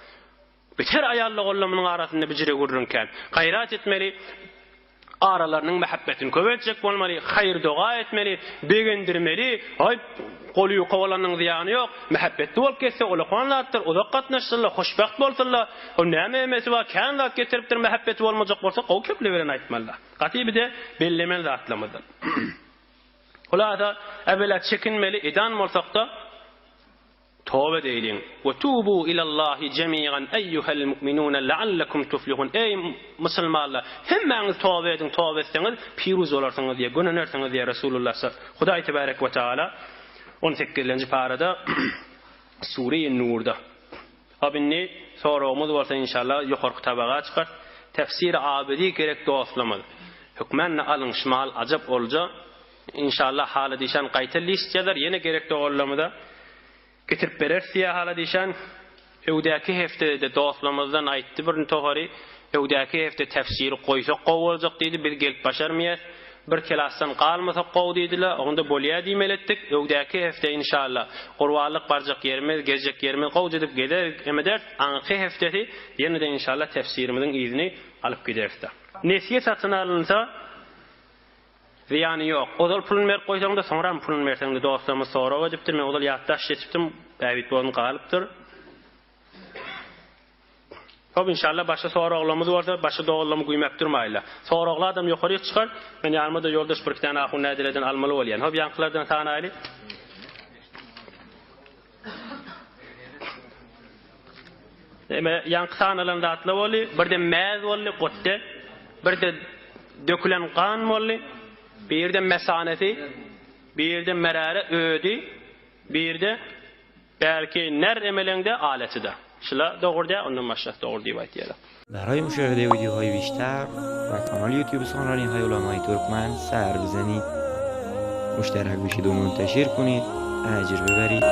Beter aýal-ogullamynyň arasynda bijire gürrüň kän. Gaýrat etmeli. Aralarynyň mähebbetini köpeltjek bolmaly, haýyr-doga etmeli, begendirmeli. Aý, goly ýuka bolanyň zyýany ýok. Mähebbetli bolup gezse, ulakan zatdyr, uzak gatnaşsynlar, hoşbagt bolsunlar. O näme emesi bar, kän zat getiripdir, mähebbeti bolmajak bolsa, gowy keplebilen aýtmalyda. Gaty bir-de bellemeli zatlarymyzdan. Hulasa, äwwela çekinmeli, edan bolsak-da, Toba edeýliň. We tubu ilallahi jemi'an eýýuhel mu'minune leallekum tuflihun Eý, musulmanlar, hemmäňiz toba ediň, toba etseňiz, piruz bolarsyňyz diýýär, gönenersiňiz diýýär Resulullah sa. Hudaý tebarek we taala on sekizinji parada Sure-i Nurda. Hop indi soragymyz bolsa inşallah ýokarky tabaga çykar. Tefsir-i Abidi gerek dostlarymyz. Hökmände alyň şumal ajap olja. Inşallah Halyt işan gaýta list ýazar, ýene gerek doganlarymyza getirip bereris diýýär Halyt işan. Öwdäki heftede-de dostlarymyzdan aýtdy bir topary, öwdäki hefte tefsiri goýsak gowy boljak diýdi, biz gelip başarmaýas, bir kelasdan galmasak gowy diýdiler, onda bolýa diýmeli etdik, öwdäki hefte inşallah gurbanlyk barjak ýerimiz, gezjek ýerimiz gowja edip gezeris, em ederis, aňyrky heftesi ýene-de inşallah tefsirimiziň yzyny alyp gideris-de. Nesýe satyn alynsa, Zyýany ýok. Ozal puluny berip goýsaňda, soňram puluny berseňde dostlarymyz sorag edipdir. Men ozal ýatdaş geçipdim. Bähbit bolsun galypdyr. Hop inşallah başga soraglarymyz bolsa, başga doganlarymy güýmäp durmaýla. Soragly adam ýokaryk çykar. Men ýanyma-da ýoldaş bir iki däne ahun nädeleden almaly bolýan. Hop ýaňkylardan sanaýly. Eme ýaňky sanalan zatlar boldy. Birde mäz boldy, gotde. Birde dökülen gan boldy. Birde mesanesi, birde merare ödi, birde belki ner emeleňde aleti-de. Şula dogry dä, ondan başgasy dogry diýip aýtýarlar. برای مشاهده ویدیوهای بیشتر و کانال یوتیوب سخنرانی های علمای ترکمن سر بزنید مشترک بشید و منتشر کنید اجر ببرید.